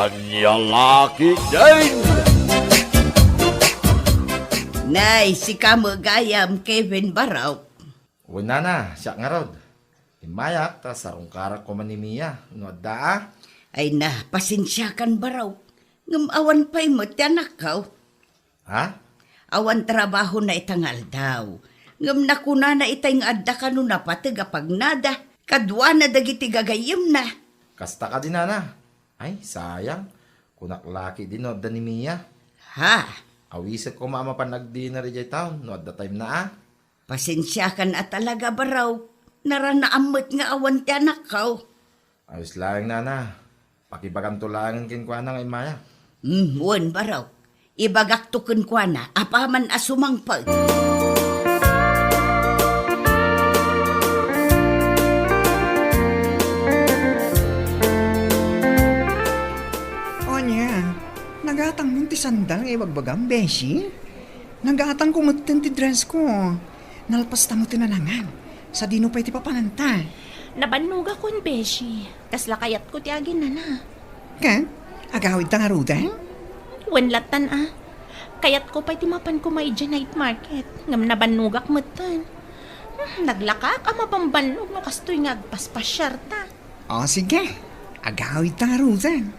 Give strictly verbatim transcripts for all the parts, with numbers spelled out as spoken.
Ania la ketdin? Nay, sika met gayam, Kevin Barok. Wen, nana, siak ngarud. Immayak ta sarungkarak koma ni Mia no adda a. Ay na, pasensiakan, Barok. Ngem awan pay met ti anakko. Ha? Awan trabahona ita nga aldaw. Ngem nakunana itay nga adda kano napateg a pagnada kaduana dagiti gagayyemna. Kasta kadi, nana? Ay, sayang. Kunak la ketdi no adda ni Mia. Ha? Awisek koma a mapan agdinner idiay town no adda time na a. Pasensiakan a talaga, Barok. Naranaam met nga awan ti anakko. Ayos laeng, nana. Pakibaganto laengen kenkuana nga immayak. Hmm, wen, Barok. Ibagakto kenkuana apaman a sumangpet. Ania, nagatangmon ti sandal nga ibagbagam, Beshi? Nagatangko metten ti dress ko. Nalpasta metten a nangan. Sadino pay ti papananta? Nabannogakon, Beshi. Kasla kayatko ti aginana. Ket, agawidta ngaruden? Wen lattan a. Kayatko pay ti mapan koma idiay night market. Ngem nabannogak metten. Hmm, naglakaak a mabambannog no kastoy nga agpaspasiarta. O, sige. Agawidta ngaruden.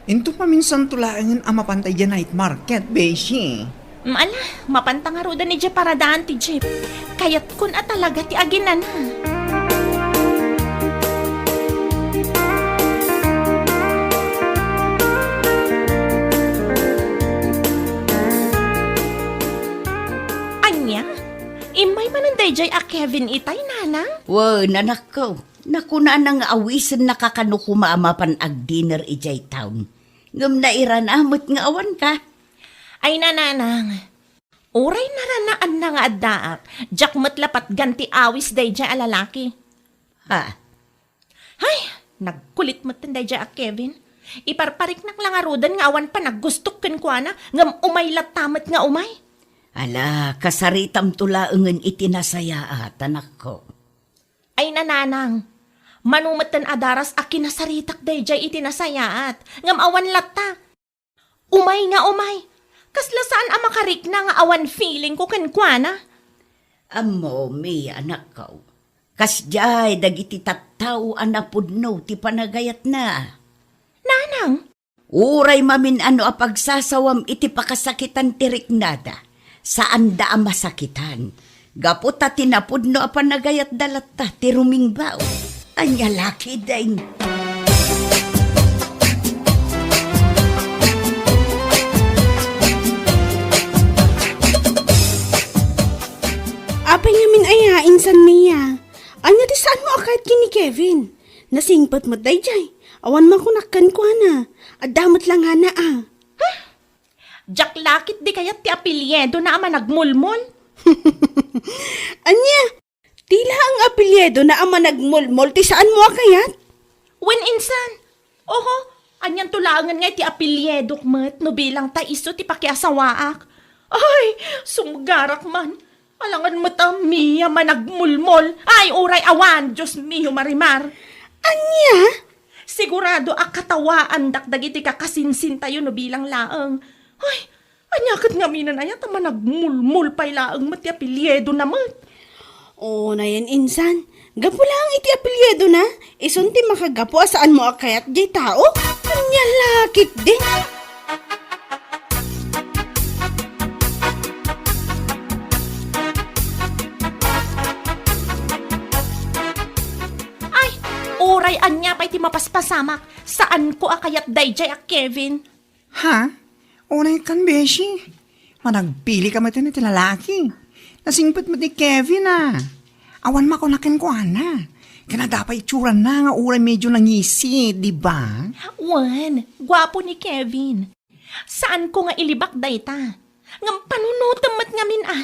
Inton maminsanto laengen a mapanta idiay night market, Beshi. Mm, ala, mapanta ngaruden idiay paradaan ti jeep. Kayatkon a talaga ti aginana. Ania? Immay manen daydiay a Kevin itay, nanang? Wen, anakko. Nakunana nga awisennaka kano koma a mapan agdinner idiay town. Ngem nairana met nga awanka. Ay, nanang, uray naranaanna nga addaak, diak met la patgan ti awis daydiay a lalaki. Ha? Ay, nagkulit metten daydiay a Kevin. Iparpariknak la ngaruden nga awan panagustok kenkuana, ngem umay latta met nga umay. Ala, kasaritamto laengen iti nasayaat, anakko. Ay, nanang, mano metten a daras a kinasaritak daydiay iti nasayaat, ngem awan latta. Umay nga umay. Kasla saan a makarikna nga awan feeling ko kenkuana. Ammo, Mia, anakko, kasdiay dagiti tattao a napudno ti panagayatna. Nanang? Uray mamin-ano a pagsasawam iti pakasakitan ti riknada, saanda a masakitan. Gapu ta ti napudno a panagayatda latta ti rumingbaw. Ania la ketdin? Apay ngamin aya, insan Mia? Ania ti saanmo a kayat ken ni Kevin? Nasingpet met daydiay. Awan makunak kenkuana. Adda met la ngana a. Diak la ketdi kayat ti apelyedona a Managmulmol. Ania? Ti laeng apelyedona a Managmulmol ti saanmo a kayat? Wen, insan. Oho, anianto laengen nga iti apelyedok met no bilang ta isu ti pakiasawaak? Ay, sumgarak man. Alangan met a Mia Managmulmol. Ay, uray awan, Dios mio, Marimar. Ania? Sigurado a katawaandak dagiti kakasinsintayo no bilang laeng. Ay, ania ket ngamin aya ta Managmulmol pay laeng met ti apelyedona met? Unayen, insan, gapu laeng iti apelyedona, isun ti makagapu a saanmo a kayat diay tao? Ania la ketdin? Ay, uray ania pay ti mapaspasamak, saanko a kayat daydiay a Kevin. Ha? Unay kan, beshi? Managpili ka met iti lalaki. Nasingpet met ni Kevin a. Awan makuna kenkuana. Ken adda pay itsurana nga uray medyo nangisit, di ba? Wen, guapo ni Kevin. Saanko nga ilibak dayta. Ngem panunotem met ngamin a.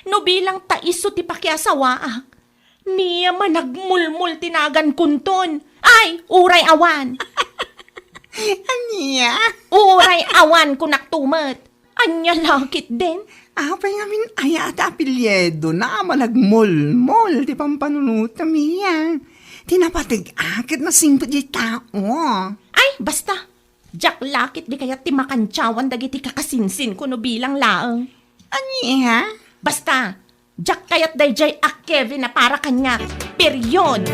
No bilang ta isu ti pakiasawaak, Mia Managmulmol ti nagankonton. Ay, uray awan. Ania? Uray awan, kunak to met. Ania la ketdin? Apay ngamin aya ti apelyedona a Managmulmol ti pampanunotem, Mia? Ti napateg-ak ket nasingpet diay tao. Ay, basta. Diak la ketdi kayat ti makantiawan dagiti kakasinsinko no bilang laeng. Ania? Basta, diak kayat daydiay a Kevin a para kaniak. Period!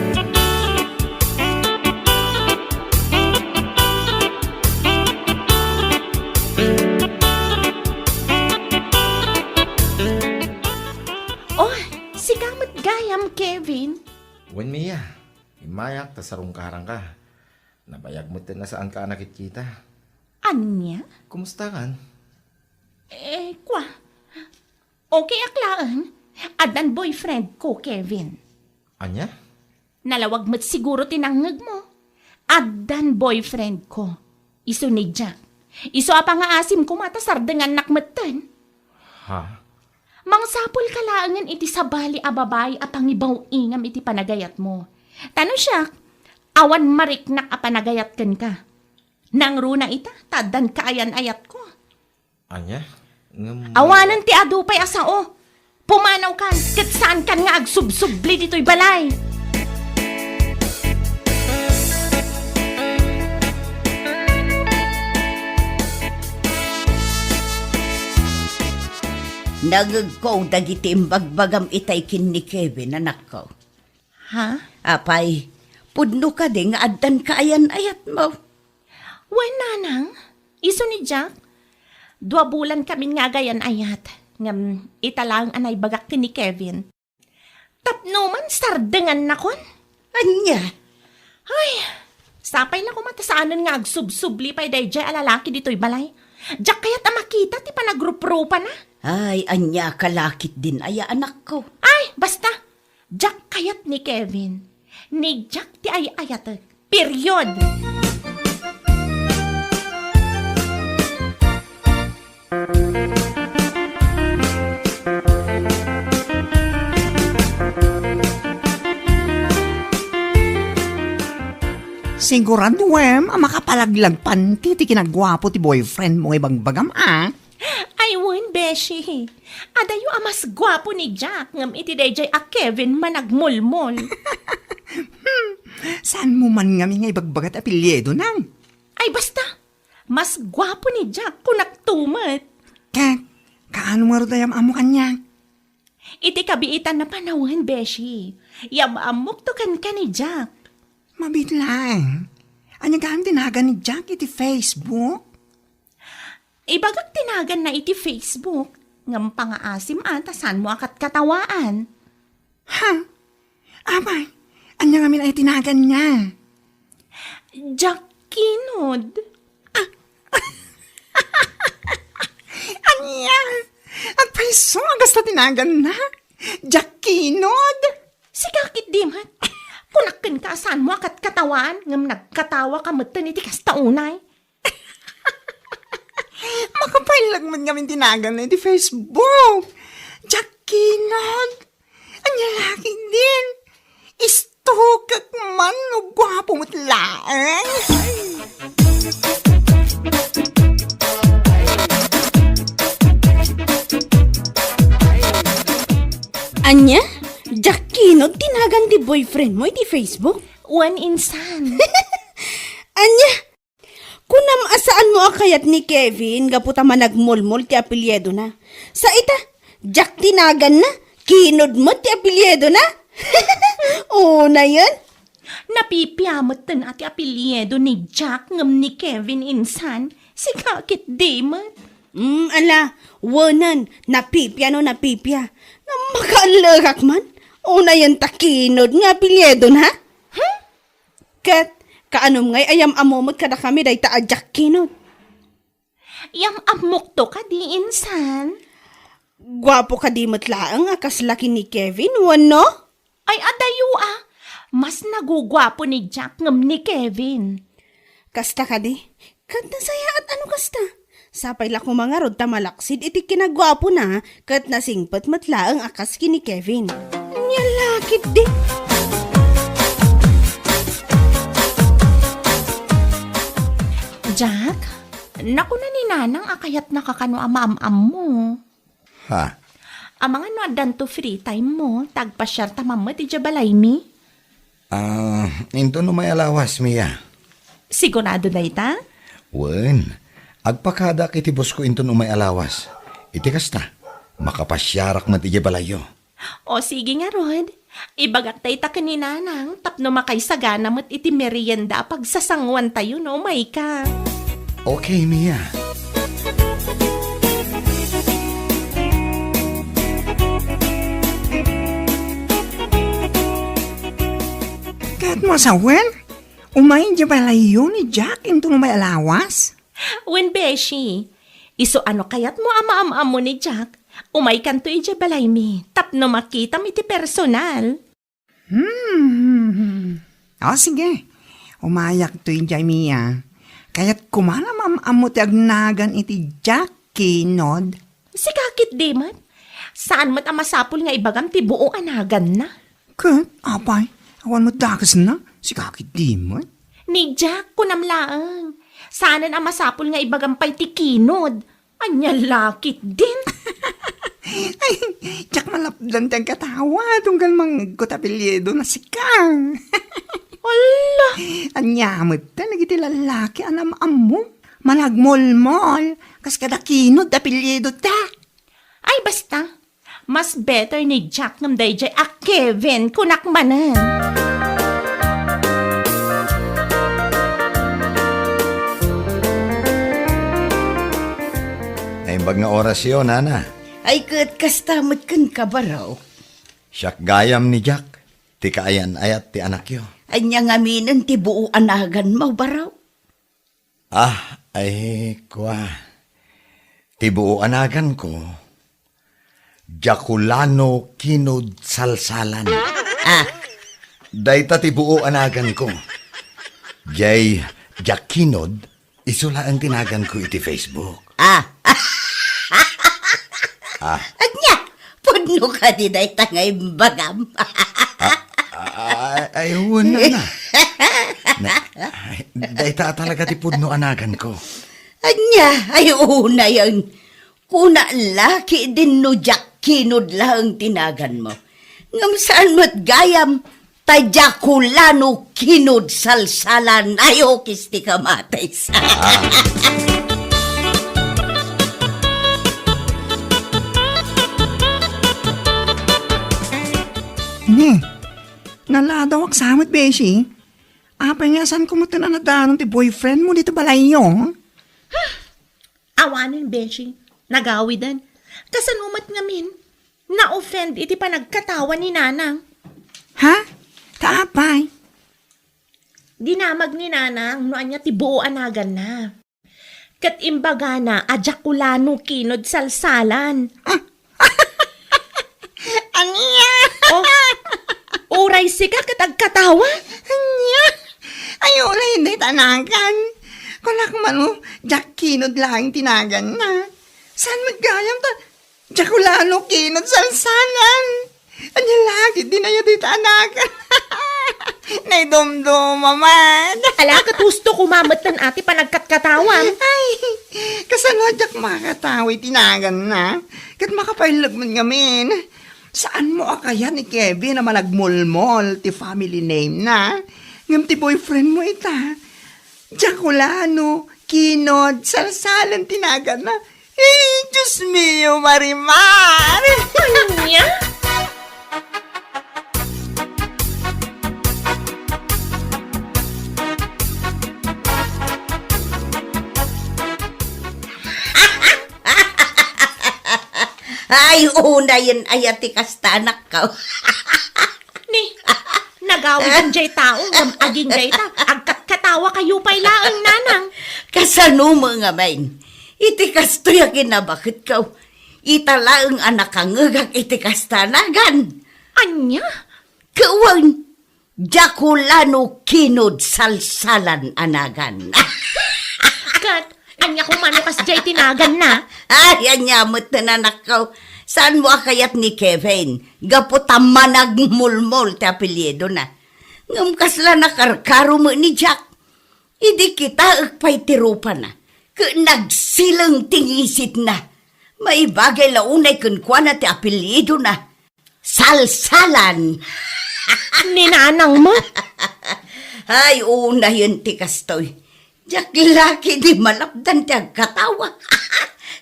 Oh, sika met gayam, Kevin. Wen, Mia, immayak ta sarungkaranka. Nabayag met a saanka a nakitkita. Ania? Kumustakan? Eh, kwa. Okay ak laeng. Addan boyfriend ko, Kevin. Ania? Nalawag met siguro ti nangngegmo. Addan boyfriend ko. Isu ni Jack. Isu a pangaasim koma ta sardengannak metten. Ha? Mangsapulka laengen iti sabali a babai a pangibaw-ingam iti panagayatmo. Ta no siak, awan mariknak a panagayat kenka. Nangruna ita, ta addan kaayan-ayatko. Ania? Ngem awanen ti adu pay a sao. Pumanawkan, ket saankan nga agsubsubli ditoy balay. Nangngegko dagiti imbagbagam itay ken ni Kevin, anakko. Ha? Apay, pudno kadi nga addan kaayan-ayatmo? Wen, nanang, isu ni Jack. Dua bulan kamin nga agayan-ayat, ngem ita laeng a naibagak ken ni Kevin. Tapno man sardengannakon. Ania? Ay, sapay la koma ta saanen nga agsubsubli pay daydiay a lalaki ditoy balay. Diak kayat a makita ti panagruprupana. Ay, ania ka la ketdin aya, anakko? Ay, basta. Diak kayat ni Kevin. Ni Jack ti ay-ayatek. Period! Siguraduem a makapalaglagpan ti, ti kinaguapo ti boyfriend mo nga ibagbagam, a? Ay, wen, beshi. Adayo a mas guapo ni Jack ngem iti daydiay a Kevin managmulmol. Hmm, saan mo man ngamin nga ibagbaga ti apelyido na? Ay, basta. Mas guapo ni Jack, kunakto met. Ket, kaano ngarud a yam-ammo kaniak? Iti kabiitan a panawen, beshi. Yam-ammokto kenka ni Jack. Mabiit laeng. Ania gayam ti nagan ni Jack iti Facebook? Ibagak ti naganna iti Facebook, ngem pangaasim a ta saanmo a katkatawaan. Ha? Apay, ania ngamin aya ti naganna? Jack Kinod. Ah. Ania? Agpayso a kasta ti naganna? Jack Kinod? Sika ketdi met. Kunak kenka a saanmo a katkatawaan, ngem nagkatawaka metten iti kasta unay. Makapailag met ngamin ti naganna iti Facebook. Jack Kinod. Ania la ketdin? Istokek man no guapo met laeng. Ania? Jack Kinod ti nagan ti boyfriend mo iti Facebook? Wen, insan. Ania? Kunam a saanmo a kayat ni Kevin gapu ta managmulmol ti apelyidona. Sa ita, Jack ti naganna, Kinod met ti apelyidona. Unayen. Napipia metten a ti apelyido ni Jack ngem ni Kevin insan, sika ketdi met. Mm, ala, wenen, napipia no napipia. Ngem makaallekak man, unayen ta Kinod nga apelyidona. Hmm? Ket, kaanom ngay a yam-ammo met kadakami dayta a Jack Kinod? Yam-ammokto kadi, insan? Guapo kadi met laeng a kasla ken ni Kevin, wenno? Ay, adayo a. Mas naguguapo ni Jack ngem ni Kevin. Kasta kadi? Ket nasayaat a no kasta. Sapay la koma ngarud ta malaksid iti kinaguapona ket nasingpet met laeng a kas ken ni Kevin. Ania la ketdi? Jack, nakuna ni Nanang a kayatnaka kano a maam-ammo. Ha? Amangan no addanto free time mo, ta agpasiarta man met idiay balaymi. Ah, intono may alawas, Mia? Sigurado dayta? Wen, agpakadak iti busko inton umay a lawas. Iti kasta, makapasiarak met idiay balayyo. O sige ngarud, ibagak dayta ken ni Nanang tapno makaisagana met iti merienda a pagsasanguantayo no umayka. Okay, Mia. Ket mo sawen, umay idiay balayyo ni Jack inton umay a lawas? Wen, beshi. Isu a no kayatmo a maam-ammo ni Jack, umaykanto idiay balaymi tapno makitam iti personal. Hmm. O, sige. Umayakto idiay, Mia. Kayat koma a maam-ammo ti agnagan iti Jack Kinod. Sika ketdi met. Saan met a masapul nga ibagam ti buo a naganna. Ket, apay, awan met dakesna. Sika ketdi met. Ni Jack, kunam laeng. Saanen a masapul nga ibagam pay ti Kinod. Ania la ketdin? Ay, diak malapdan ti agkatawa, tunggal mangngegko ti apelyido na sika. Ala! Ania met ta nagiti lallaki a nam-ammo? Managmolmol, kas kada Kinod ti apelyido ta. Ay, basta. Mas better ni Jack ngem daydiay a Kevin, kunak manen. Naimbag nga orasyo, Nana. Ay, ket kasta met kenka, Baro. Siak gayam ni Jack, ti kaayan-ayat ti anakyo. Ania ngaminen ti buo a naganmo, Baro? Ah, ay, kua. Ti buo a naganko, Jakulano Kinod Salsalan. Ah. Dayta ti buo a naganko. Jay Jack Kinod, isu laeng ti naganko iti Facebook. Ah. Ah. Ania? Pudno kadi dayta nga imbagam? Ah, ah, ay, wen, Nana. Na, ay, dayta talaga ti pudno a naganko. Ania? Ay, unayen. Kuna la ketdin no Jack Kinod laeng ti naganmo. Ngem saan met gayam, ta Jakulano Kinod Salsalan, ay, ukis ti kamatis. Ah. Ni, naladawak sa met, beshi. Apay nga saan ko met a nadanon ti boyfriend mo dito balayyo? Awanen, beshi. Nagawiden. Kasano met ngamin? Na-offend iti panagkatawa ni Nanang. Ha? Ta apay? Dinamag ni Nanang no ania ti buo a naganna. Ket imbagana a Jakulano Kinod Salsalan. Ah. Ania? Oh, uray sika ket agkatawa? Ania? Ay, uray dayta a nagan. Kunak man, oh, Jack Kinod laeng ti naganna. Saan met gayam ta Jakulano Kinod Salsalan. Ania la ketdin aya dayta a nagan? Naidumduma man. Ala, ket husto koma met ti panagkatkatawam. Ay, kasano a diak makakatawa iti naganna? Ket makapailleg met ngamin. Saanmo a kayat ni Kevin a managmolmol ti family name na? Ngem ti boyfriend mo ita, Jakulano Kinod Salsalan ti naganna. Eh, Diyos mio, Marimar! Ania? Ay, unayen aya ti kasta, anakko. Ni, nagawiden jay tao, ngem agingga ita, agkatkatawa kayo pay laeng, Nanang. Kasano met ngamin? Iti kastoy a kinabaketko, ita laeng a nakangngegak iti kasta a nagan. Ania? Ket wen, Jakulano Kinod Salsalan a nagan. Ket, ania koma no kasdiay ti naganna? Ay, ania met, anakko. Saanmo a kayat ni Kevin? Gapu ta managmolmol ti apelyidona. Ngem kasla nakarkaro met ni Jack. Idi kitaek pay ti rupana, ket nagsileng ti ngisitna. Maibagay la unay kenkuana ti apelyidona. Salsalan. Ni Nanang met? Ay, unayen ti kastoy. Diak la ketdi malapdan ti agkatawa.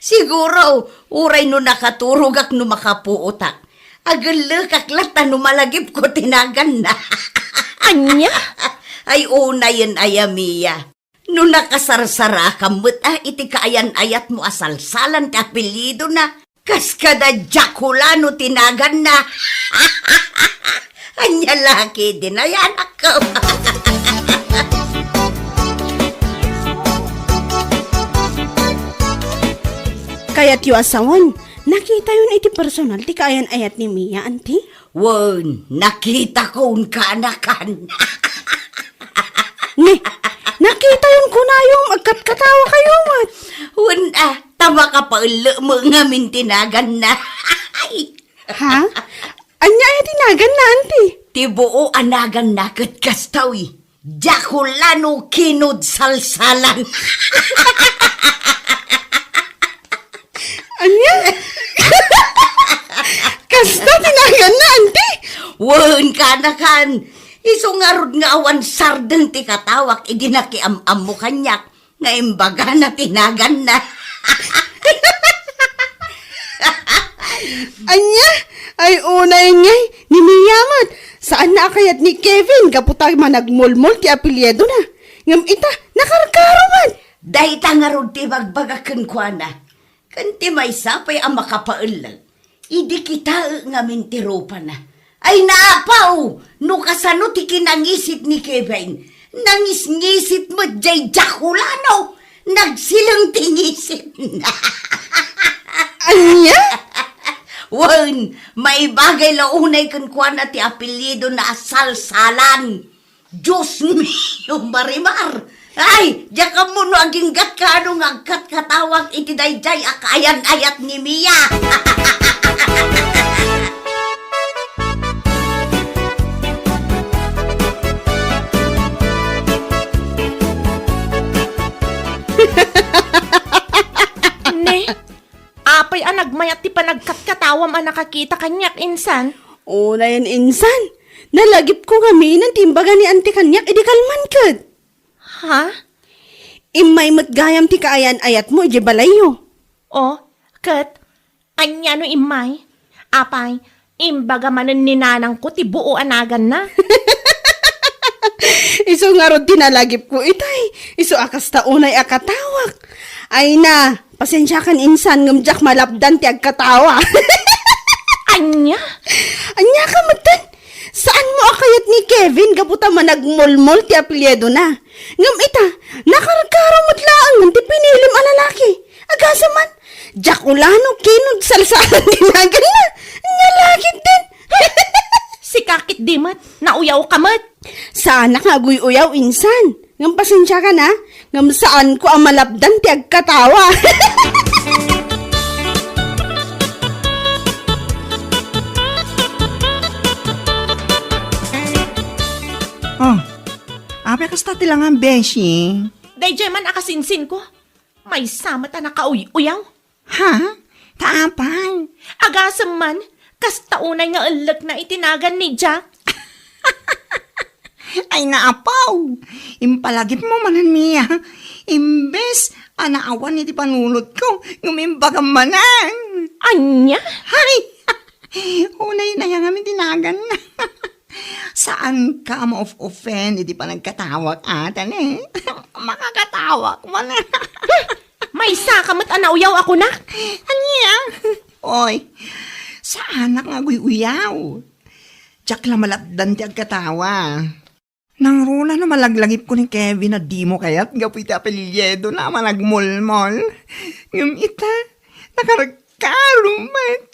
Siguro, uray no nakaturogak no makapuotak, agellekak latta no malagipko ti naganna. Ania? Ay, unayen aya, Mia. No nakasarsarakam met a iti kaayan-ayatmo a salsalan ti apelyidona, kas kada Jakulano ti naganna. Ania la ketdi, anakko? Kayatyo a sawen, nakitayon iti personal ti kaayan-ayat ni Mia, anti? Wen, nakitakon, kanakan. Ne, nakitayon kunayom, agkatkatawakayo met. Wen, a, ta makapaellek met ngamin ti naganna. Ha? Ania aya ti naganna, anti? Ti buo a naganna ket kastoy, Jakulano kinod salsalan. Ania? Kasta ti naganna, anti? Wen, kanakan. Isu ngarud nga awan sardeng ti katawak idi nakiam-ammo kaniak nga imbagana ti naganna. Ania? Ay, unayen ngay, ni Mia met. Saanna a kayat ni Kevin gapu ta managmulmol ti apelyidona. Ngem ita, nakarkaro met. Dayta ngarud ti ibagbagak kenkuana. Ken ti maysa pay a makapaellek, idi kitaek ngamin ti rupana. Ay, naapaw! No kasano ti kinangisit ni Kevin, nangisngisit met jay Jakulano. Nagsileng ti ngisit. Ania? Wen, maibagay la unay kenkuana ti apelyidona a Salsalan. Dios mio, Marimar! Ay, diak ammo no aginggatka no nga agkatkatawak iti daydiay a kaayan-ayat ni Mia. Ne, apay a nagmayat ti panagkatkatawam a nakakita kaniak, insan? Unayen, insan. Nalagipko ngamin ti imbaga ni Auntie kaniak idi kalman ket. Ha? Immay met gayam ti kaayan-ayatmo idiay balayyo. O, ket ania no immay? Apay, imbaga manen ni nanangko ti buo a naganna. Isu ngarud ti nalagipko itay. Isu a kasta unay a katawak. Ay na, pasensiakan insan ngem diak malapdan ti agkatawa. Ania? Ania ka metten? Saanmo a kayat ni Kevin gapu ta managmulmol ti apelyidona. Ngem ita, nakarkaro met laeng ti pinilim a lalaki. Agasem man, Jakulano kinod Salsalan ti naganna. Ania la ketdin? Sika ketdi met, nauyaw ka met. Saanak nga aguy-uyaw, insan. Ngem pasensiakan a, ngem saanko a malapdan ti agkatawa. Oh, apay kasta ti langan, beshi? Daydiay man a kasinsinko. Maysa met a nakauy-uyaw. Ha? Ta apay? Agasem man, kasta unay nga ellekna iti nagan ni Jack. Ay, naapaw! Impalagipmo manen, Mia. Imbes a naawan iti panunotko, ngem imbagam manen. Ania? Hay! Unay na yan ngamin ti nagan. Saanka a ma-off-offend iti panagkatawak, atan, eh. Makakatawak man. Maysa ka met a nauyaw a kunak. Ania? Oy, saanak nga aguy-uyaw. Diak la malapdan ti agkatawa. Nangruna no malaglagipko ni Kevin a dimo kayat gapu iti apelyidona a managmulmol. Ngem ita, nakarkaro met.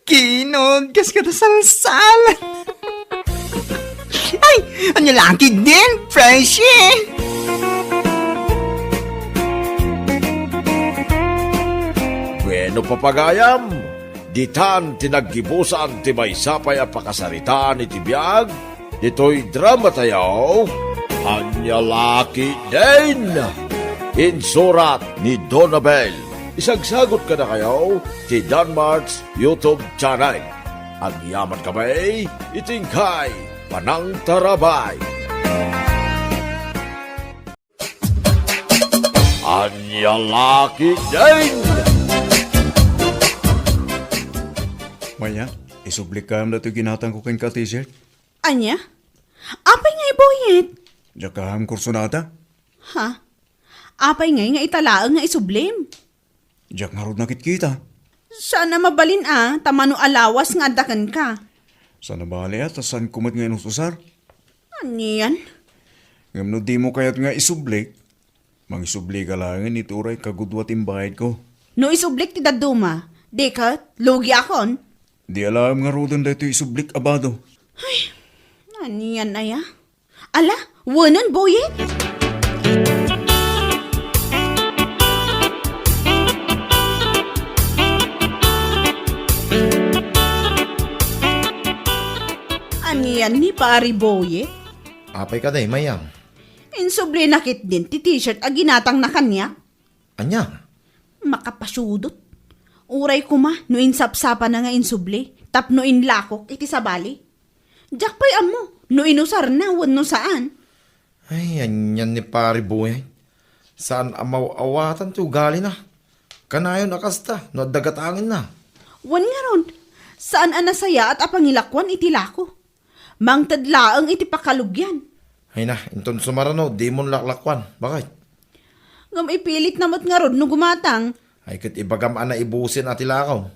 Kinod, kas kada Salsalan. Ay, ania la ketdin, Freshy? Bueno, papagayam, ditan ti naggibusan ti maysa pay a pakasaritaan iti biag ditoy dramatayo, Ania la ketdin? Insurat ni Donabel. Isagsagut kadakayo ti Danmart's YouTube channel. Agyamankami iti inkay panangtarabay. Ania la ketdin? Maya, isublik kayam datoy ginatangko kenka, teacher? Ania? Apay ngay, Boyet? Diak kayam kursunada. Ha? Apay ngay nga ita laeng nga isublim? Diak ngarud nakitkita. Saan a mabalin a, ta mano a lawas nga adda kenka? Saan a bali a, ta saanko met nga inus-usar. Anian? Ngem no dimo kayat nga isublik, mangisubli ka laengen iti uray kagudua ti imbayadko. No isublik ti dadduma, di ket lugiakon? Di alaem ngaruden daytoy isublik a bado. Ay, anian aya? Ala, wenen, Boyet? Anian ni Pari Boyet? Apay kadi, Mayang? Insublina ketdin ti t-shirt a ginatangna kaniak. Ania? Makapasudot. Uray koma no insapsapana nga insubli tapno inlakok iti sabali. Diak pay ammo no inusarna wenno saan. Ay, anian ni Pari Boyet. Saan a maw-awatan ti ugalina. Kanayon a kasta no adda gatangenna. Wen ngarud, saan a nasayaat a pangilakuan iti lako. Mangted laeng iti pakalugian. Ay na, inton sumaruno, dimon laklakuan. Bakit? Ngem ipilitna met ngarud no gumatang. Ay ket ibagam a naibusen a ti lakaw.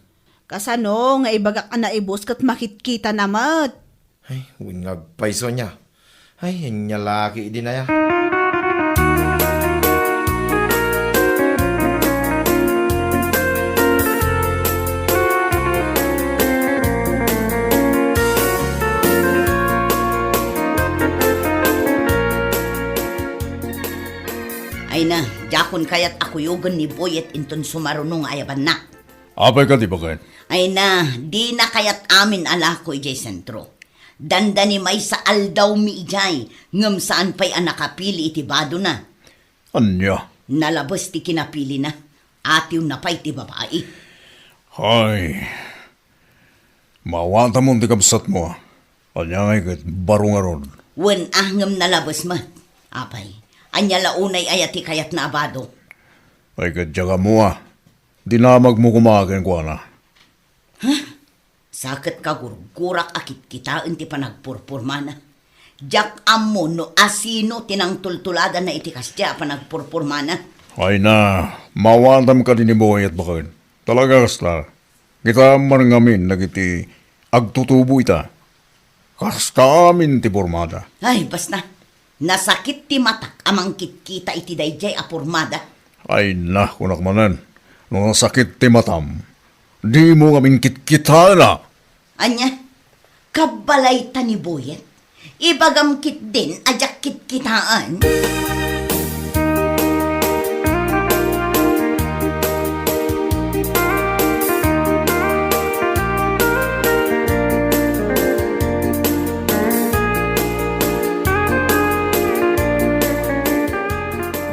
Kasano nga ibagak a naibus ket makitkitana met? Ay, wen nga agpayso nia. Ay, ania la ketdin aya. Ay na, diakon kayat a kuyogen ni Boyet inton sumaruno nga ayabanna. Apay kadi, baket? Ay na, dina kayat amin a lako idiay sentro. Dandani maysa aldawmi idiay, ngem saan pay a nakapili iti badona. Ania? Nalabes ti kinapilina. Atiwna pay ti babai. Hay. Maawatamon ti kabsatmo, a. Ania ngay ket baro ngarud? Wen a, ngem nalabes met. Apay, ania la unay aya ti kayatna a bado? Ay ket diak ammo, a. Dinamagmo koma kenkuana. Huh? Sa ket kagurgurak a kitkitaen ti panagpurpurmana. Diak ammo no asino ti nangtultuladanna iti kasdiay a panagpurpurmana. Ay na, maawatam kadi ni Boyet baket. Talaga kasta. Kitaem man ngamin dagiti agtutubo ita. Kasta amin ti pormada. Ay, basta. Nasakit ti matak a mangkitkita iti daydiay a pormada. Ay na, kunak manen, no nasakit ti matam, dimo ngamin kitkitaenna. Ania? Kabbalayta ni Boyet? Ibagam ketdin a diak kitkitaen.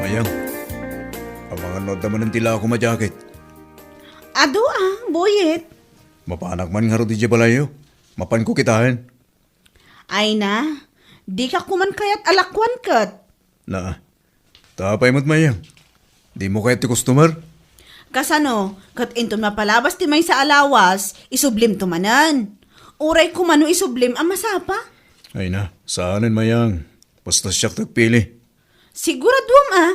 Mayang, amangan no adda manen ti lakom a jacket. Adu a, Boyet. Mapanak man ngarud idiay balayyo. Mapanko kitaen. Ay na, dika koman kayat a lakuan ket. Na, ta apay met, Mayang? Dimo kayat ti customer? Kasano, ket inton mapalabas ti maysa a lawas, isublimto manen. Uray koma no isublim a masapa. Ay na, saanen, Mayang. Basta siak ti agpili. Siguraduam a,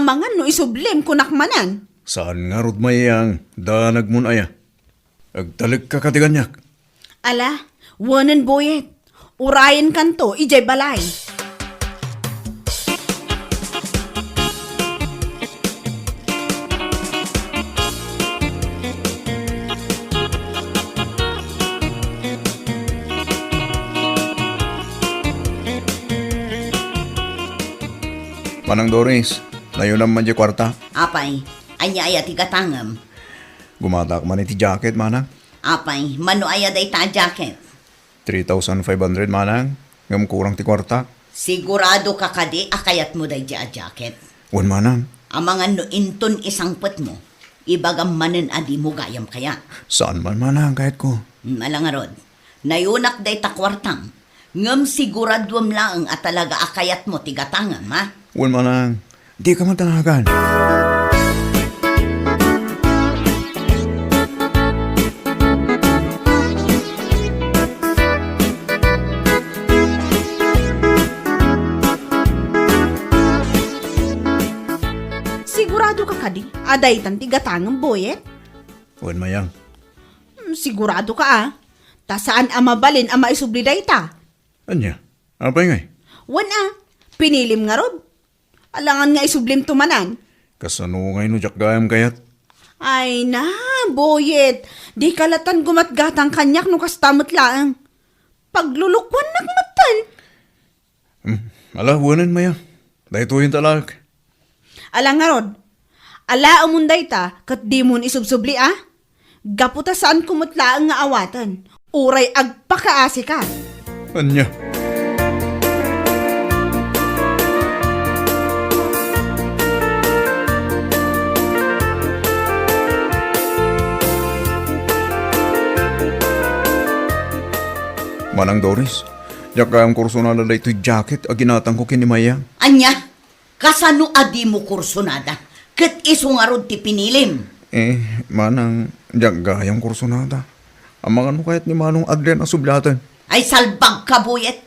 amangan no isublim kunak manen. Saan ngarud, Mayang, danagmon aya. Agtalekka kadi kaniak. Ala, wenen Boyet, urayenkanto idiay balay. Manang Doris, nayunam man diay kuarta? Apay, ania aya ti gatangem? Gumatak man iti jacket, manang. Apay, mano aya dayta a jacket? Three thousand five hundred, manang. Ngem kurang ti kuarta. Sigurado ka kadi a kayatmo daydiay a jacket? Wen, manang. Amangan no inton isangpetmo, ibagam manen a dimo gayam kayat. Saan man, manang, kayatko. Hmm, ala ngarud. Nayunak dayta kuartam. Ngem siguraduem laeng a talaga a kayatmo ti gatangem, ha? Wen, manang. Dika madanagan. Sigurado ka kadi a daytan ti gatangem, Boyet? Wen, Mayang. Hmm, sigurado ka, a. Ta saan a mabalin a maisubli dayta. Ania? Apay ngay? Wen a, pinilim ngarud. Alangan nga isublim to manen. Kasano ngay no diak gayam kayat? Ay na, Boyet. Dika latan gumatgatang kaniak no kasta met laeng. Paglulukuannak metten. Hmm, ala, wenen, Maya. Daytoyen talaek. Ala ngarud, alaemon dayta ket dimon isubsubli, a? Gapu ta saanko met laeng nga awaten, uray agpakaasika. Ania? Manang Doris, diak gayam kursonada daytoy jacket a ginatangko ken ni Maya. Ania? Kasano a dimo kursonada? Ket isu ngarud ti pinilim. Eh, manang, diak gayam kursonada. Amangan no kayat ni Manong Adrian a subliaten. Ay, salbagka, Boyet.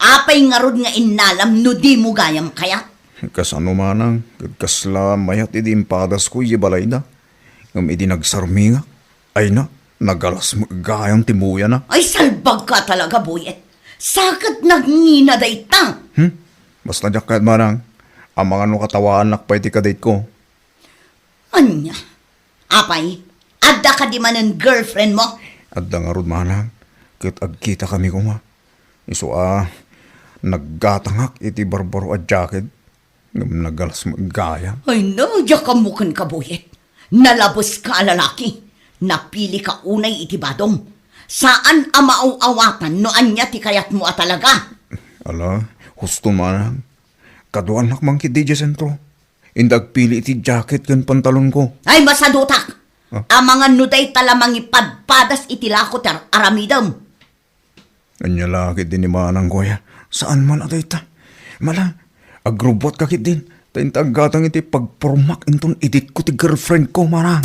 Apay ngarud nga innalam no dimo gayam kayat? Kasano, manang, ket kasla mayat idi impadasko idiay balayda. Ngem idi nagsarmingak, ay na, nagalas met gayam ti muyana. Ay, salbagka talaga, Boyet. Saket nagngina dayta. Hmm? Basta diak kayat, manang. Amangan no katawaannak pay ti kadate ko. Ania? Apay, adda kadi manen girlfriend mo? Adda ngarud, manang. Ket agkitakami koma. Isu a naggatangak iti barbaro a jacket, ngem nagalas met gayam. Ay no, diak ammo kenka, Boyet. Nalabeska a lalaki. Napilika unay iti badom. Saan a maaw-awatan no ania ti kayatmo a talaga. Ala, husto, manang. Kaduanak man ketdi idiay sentro. Inda agpili iti jacket ken pantalonko. Ay, masadutak! Ah? Amangan no dayta la mangipadpadas iti lako ti ar-, aramidem. Ania la ketdi ni manangko aya? Saan man a dayta? Mala, agrubbuatka ketdin, ta inta aggatang iti pagpormak inton iditko ti girlfriendko, manang.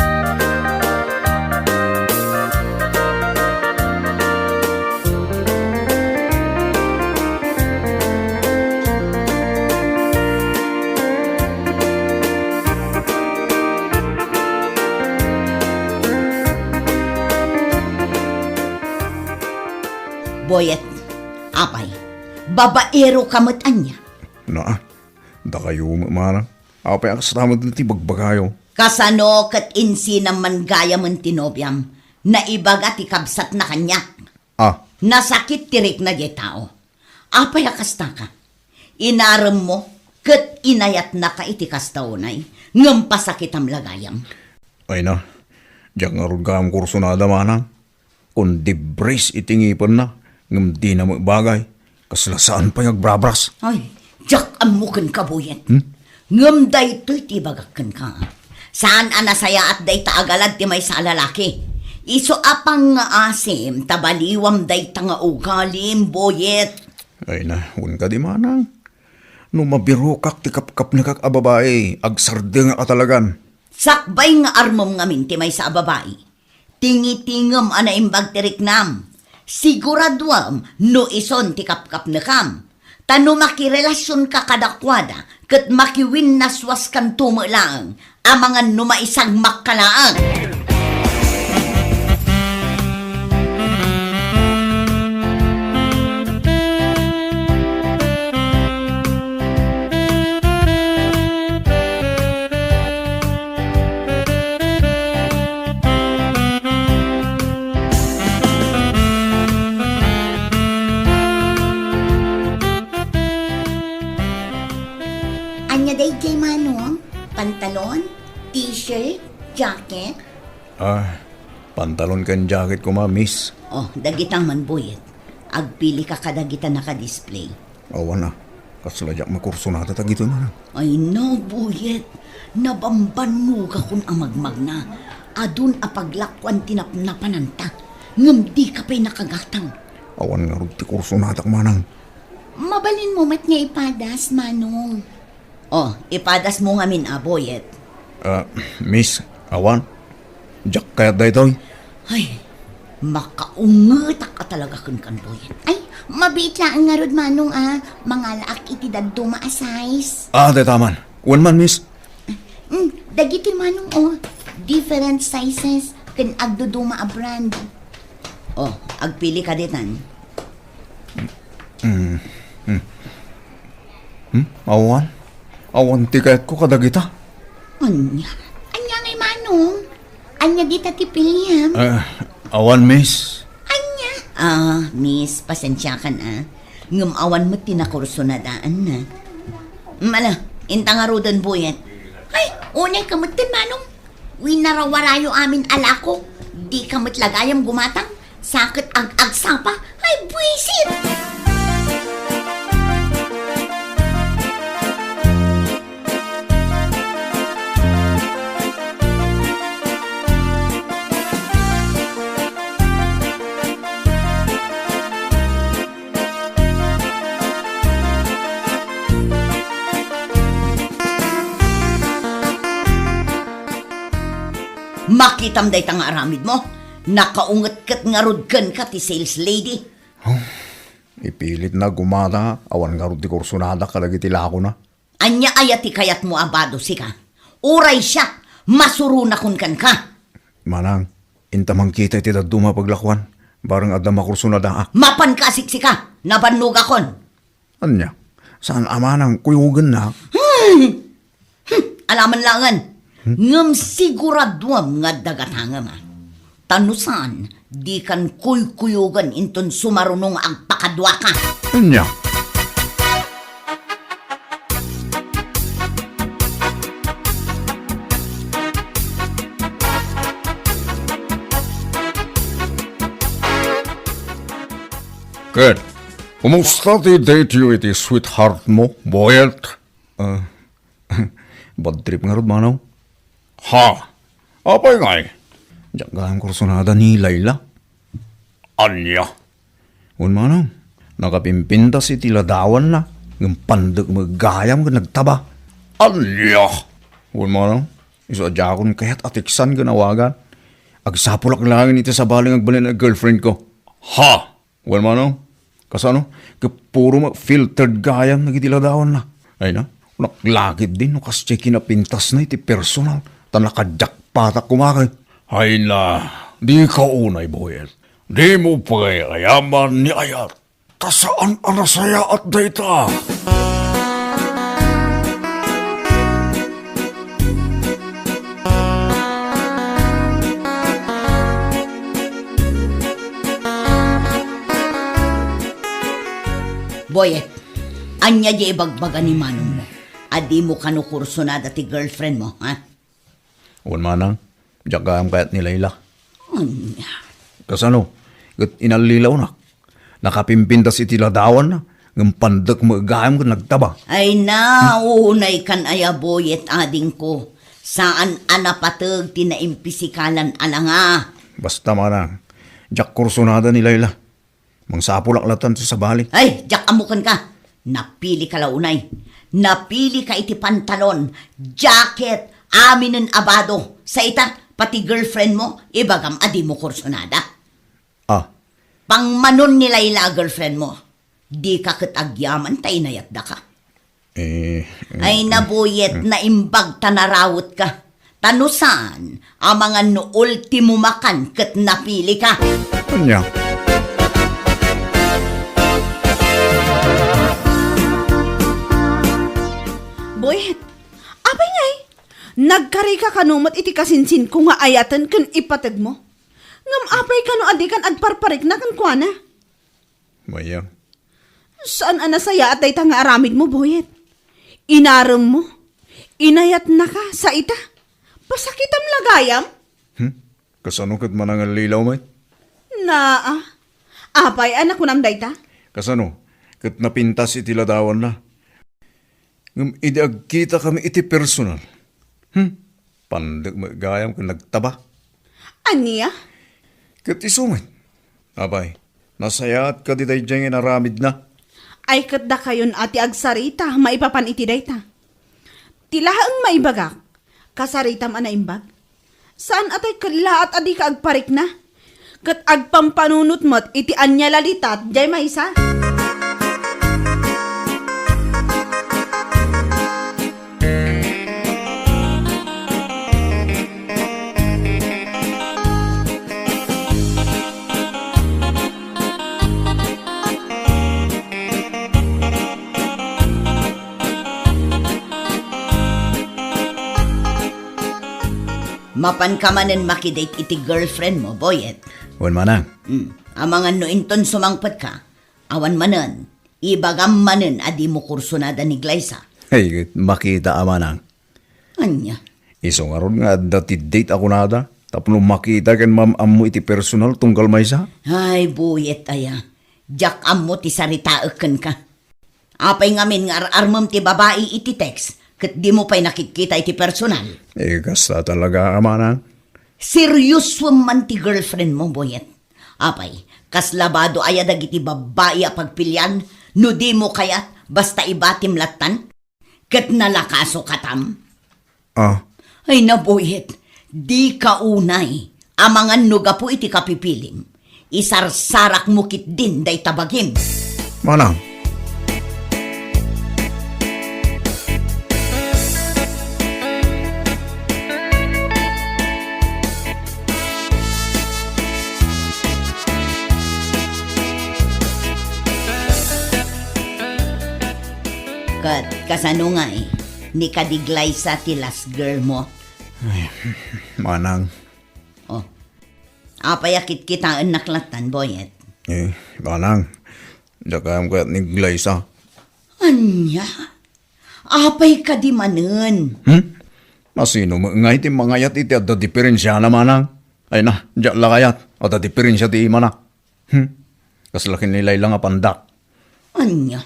Boyet, apay, babaero ka met ania? Naa, dakayo met manang. Apay a kasta met ti bagbagayo? Kasano ket insinam man gayamen ti nobiam? Naibaga ti kabsatna kaniak. Ah. Nasakit ti rikna diay tao. Apay a kastaka? Inaremmo ket inayatnaka iti kasta unay, ngem pasakitam la gayam. Ay na, diak ngarud gayam kursonada, manang. Kun dibris iti ngipenna, ngem dina met bagay. Kasla saan pay nga agbrabras. Ay, diak ammo kenka, Boyet. Hmm? Ngem daytoy ti ibagak kenka. Saan a nasayaat dayta a galad ti maysa a lalaki. Isu a pangngaasim ta baliwam dayta nga ugalim, Boyet. Ay na, wen kadi manang. No mabirokak ti kapkapnekak a babai, agsardengak a talagan. Sakbay nga armem ngamin ti maysa a babai. Tingitingem a naimbag ti riknam. Siguraduem no isun ti kapkapnekam. Ta no makirelasionka kadakuada ket makiwinnaswaskanto met laeng, amangan no maisagmakka laeng. Ania daydiay, Manong? Pantalon? T-shirt? Jacket? Ah, pantalon ken jacket koma, miss. Oh, dagita man, Boyet. Agpilika kadagita naka-display. Awan a. Kasla diak makursonada dagitoy, manang. Ay no, Boyet. Nabambannogakon a magmagna. Adun a paglakuan ti napnapananta. Ngem dika pay nakagatang. Awan ngarud ti kursonadak, manang. Mabalinmo met nga ipadas, Manong. Oh, ipadasmo ngamin a, Boyet. Ah, miss, awan. Diak kayat daytoy. Ay, makaungetak a talaga kenkan, Boyet. Ay, mabiit laeng ngarud, Manong, a. Mangalaak iti dadduma a size. Ah, dayta man. Wen man, miss. Hmm, dagitoy, Manong, oh. Different sizes ken agduduma a brand. Oh, agpili ka ditan. Hmm. Hmm. Hmm? Awan? Awan ti kayatko kadagita. Anya? Anya ngay, Manong? Anya dita ti piliam? Ah, awan, miss. Anya? Ah, miss, pasensiakan, ah. Ngem awan met ti nakursunadaanna. Mala, inta ngaruden, Boyet. Ay, unay ka metten, Manong. Winarawarayo amin a lako. Di ka met la gayam gumatang. Sa ket ag-agsapa. Ay, buisit! Makitam dayta nga aramidmo? Nakaunget ket ngarud kenka ti sales lady. Oh, ipilitna gumata, awan ngarud ti kursunada kadagiti lakona. Ania aya ti kayatmo a bado, sika? Uray siak, masuronakon kenka. Manang, inta mankita iti dadduma a paglakuan, bareng adda makursunadaak. Mapanka a siksika, nabannogakon. Ania? Saan a manang kuyogennak? Hmm. Hmm. Alaman laengen. Hmm? Ngem siguraduam nga adda gatangem, a. Ta no saan, dikan kuykuyogen inton sumaruno nga agpakaduaka. Ania? Ket, kumusta ti date-yo iti sweetheart mo, Boyet? Ah, bad trip ngarud, Manong. Ha? Apay ngay? Diak gayam kursunada ni Laila. Ania? Wen, Manong, nakapimpintas iti ladawanna, ngem pandek met gayam ket nagtaba. Ania? Wen, Manong, isu a diakon kayat a teksan ken awagan. Agsapulak laeng iti sabali nga agbalin a girlfriend ko. Ha? Wen, Manong, kasano? Ket puro met filtered gayam dagiti ladawanna. Ay na, naklakit din no kasdiay kinapintasna iti personal, ta nakadiakpatak koma ket. Ay na, dika unay, Boyet. Dimo pay ayaman ni ayat, ta saan a nasayaat dayta. Boyet, ania diay ibagbaga ni manongmo? A dimo kano kursunada ti girlfriend mo, ha? Wen, Manang, diak gayam kayat ni Laila. Ania? Kasano? Ket inallilawnak. Nakapimpintas iti ladawanna, ngem pandek met gayam ket nagtaba. Ay na, unay kan aya, Boyet, adingko. Saan a napateg ti naimpisikalan a langa. Basta, Manang, diak kursunada ni Laila. Mangsapulak latan ti sabali. Ay, diak ammo kenka. Napilika la unay. Napilika iti pantalon, jacket, aminen a bado. Sa ita, pati girlfriend mo, ibagam a dimo kursunada. Ah. Pangmanon ni Laila a girlfriend mo. Dika ket agyaman ta inayatdaka. Eh, eh, ay, eh, Boyet, eh. Naimbag ta narawet ka. Ta no saan, amangan no ultimo makan ket napili ka. Ania? Boyet, apay ngay? Nagkari ka kano met iti kasinsinko nga ayaten ken ipategmo? Ngem apay kano a dikan agparparikna kenkuana? Mayam. Saan a nasayaat dayta nga aramidmo, Boyet? Inaremmo. Inayatnaka, sa ita. Pasakitam la gayam? Hmm? Kasano ket manangallilaw met? Naa. Apay a nakunam dayta? Kasano? Ket napintas iti ladawanna. Ngem idi agkitakami iti personal, hmm, pandek met gayam ken nagtaba. Ania? Ket isu met. Apay, nasayaat kadi daydiay nga inaramidna? Ay, ket dakayon a ti agsarita maipapan iti dayta. Ti laeng maibagak, kasaritam a naimbag. Saan a tay kellaat a dika agparikna, ket agpampanunot met iti ania la dita diay maysa. Mapanka manen makidate iti girlfriend mo, Boyet? Wen, manang. Hmm. Amangan no inton sumangpetka, awan manen, ibagam manen a dimo kursunada ni Glyza. Ay, makita a, manang. Ania? Isu ngarud nga adda ti date a kunada, tapno makita ken maam-ammo iti personal tunggal maysa? Ay, Boyet aya. Diak ammo ti saritaek kenka. Apay ngamin nga ar-armem ti babai iti text, ket dimo pay nakitkita iti personal? Eh, kasta talaga, manang. Seriosoem man ti girlfriend mo, Boyet. Apay, kasla bado aya dagiti babbai a pagpilian no dimo kayat basta ibatim lattan? Ket nalakaso katam? Ah. Ay, Boyet, dika unay. Amangan no gapu iti kapipilim, isarsarakmo ketdin dayta bagim. Manang. Ket kasano ngay, ni kadi Glyza ti last girl mo? Ay, manang. Oh. Apay a kitkitaennak lattan, Boyet? Eh, manang. Diak kayat ni Glyza. Ania? Apay kadi manen? Hmm? Masino met ngay ti mangayat iti adda diperensiana, manang? Ay na, diak la kayat. Adda diperensia ti imana. Hmm? Kasla ken ni Layla nga pandak. Ania?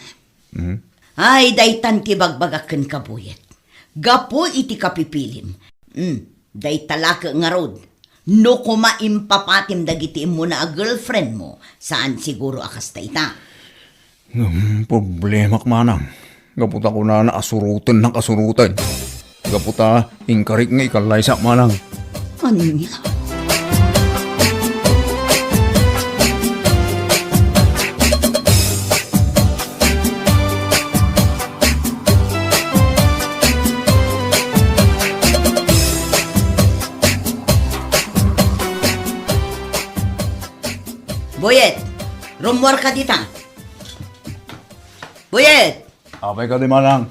Hmm? Ay, daytan ti bagbagak kenka, Boyet. Gapu iti kapipilim. Hmm, dayta la ket ngarud. No koma impapatim dagiti immuna a girlfriend mo, saan siguro a kasta ita. Ngem problemak manang. Gapu ta kunana a surotennak a suroten. Gapu ta inkarik nga ikallaysak manang. Ania? Boyet, rummuarka dita. Boyet! Apay kadi, manang?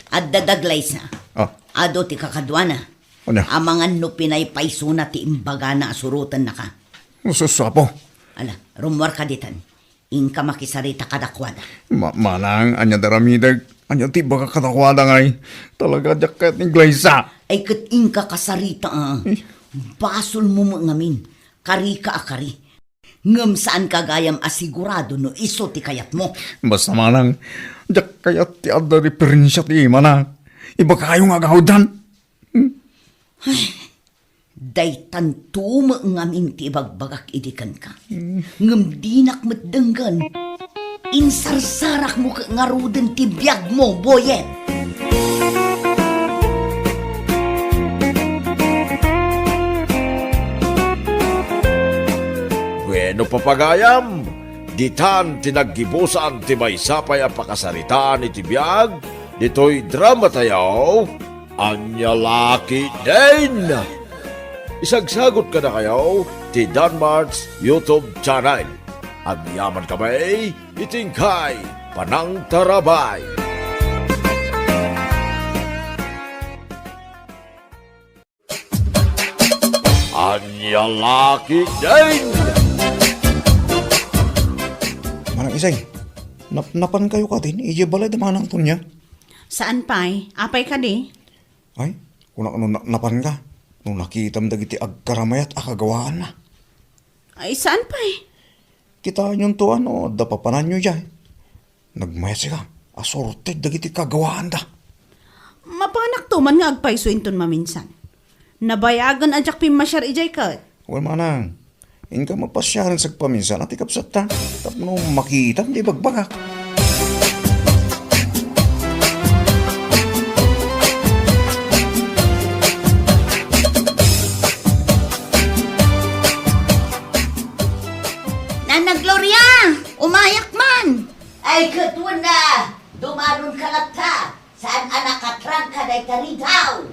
Adda da Glyza. Ah. Adu ti kakaduana. Ania? Amangan no pinaypaysona ti imbagana a surotennaka. Sus, Apo. Ala, rummuarka ditan. Inka makisarita kadakuada. Ma-, manang, ania ti aramidek? Ania ti ibaga kadakuada ngay? Talaga, diak kayat ni Glyza. Ay, ket inka kasarita, ah. Eh? Basolmo met ngamin. Karika a kari. Ngem saanka gayam a sigurado no isu ti kayatmo. Basta manang, diak kayat ti adda diperensia ti imana. Ibagayo nga agawiddan. Hmm? Ay, daytanto met ngamin ti ibagbagak idi kenka. Hmm. Ngem dinak met denggen. Insarsarakmo ket ngaruden ti biagmo, Boyet. Bueno, papagayam, ditan ti naggibusan ti maysa pay a pakasaritaan iti biag ditoy dramatayo, Ania la ketdin. Isagsagot kadakayo ti Danmart's YouTube channel. Agyaman kami iti inkay panangtarabay. Ania la ketdin? Manang Isay, nap-, napankayo katin idiay balay da Manang Tonia? Saan pay? Apay kadi? Ay, kunak no na-, napanka, no nakitam dagiti agkaramayat a kagawaanna. Ay, saan pay? Kitaenyon to, ano, adda papananyo diay. Nagmayat sika a surted dagiti kagawaanda. Mapanakto man nga agpayso inton maminsan. Nabayagen a diak pimmasiar idiay ket. Wen manang, inka mapasiaren sagpaminsan a ti kabsatta, tapno makitam ti ibagbagak. Karidaw!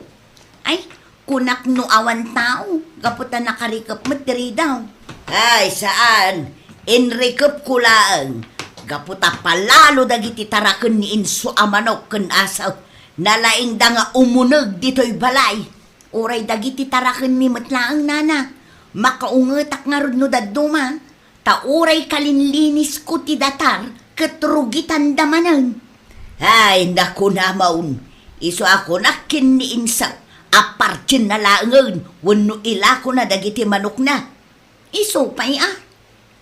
Ay, kunak no awan tao, gapu ta nakarikep met ti ridaw. Ay, saan. Inrikepko laeng. Gapu ta palalo dagiti taraken ni inso a manok ken aso. Nalaingda nga umuneg ditoy balay. Uray dagiti tarakenmi met laeng, nana. Makaungetak ngarud no dadduma. Ta uray kalinlinisko ti datar ket rugitanda manen. Ay, nakunamon, isu a kunak ken ni inso a partienna laengen wenno ilakona dagiti manokna. Isu pay a.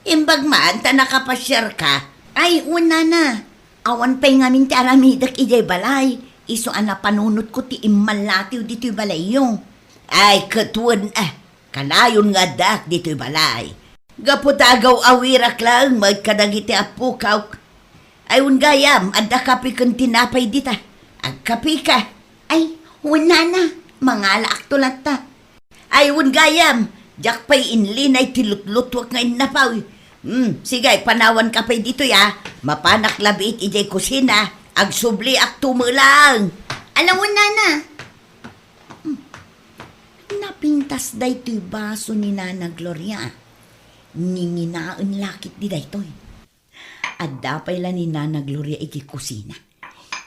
Imbag man ta nakapasiarka. Ay, wen, nana. Awan pay ngamin ti aramidek idiay balay. Isu a napanunotko ti immallatiw ditoy balayyo. Ay, ket wen a. Kanayon nga addaak ditoy balay. Gapu ta agaw-awirak laeng met kadagiti appukaw. Ay, wen gayam, adda kape ken tinapay dita. Agkapeka. Ay, wen, nana, mangalaakto latta. Ay, wen gayam, diak pay inlinay ti lutlutuek nga innapaw. Hmm, sige, panawanka pay ditoy a. Mapanak labiit idiay kusina. Agsubliakto met laeng. Ala wen, nana. Hmm. Napintas daytoy baso ni Nana Gloria. Nginginaen la ketdi daytoy. Adda pay la ni Nana Gloria iti kusina.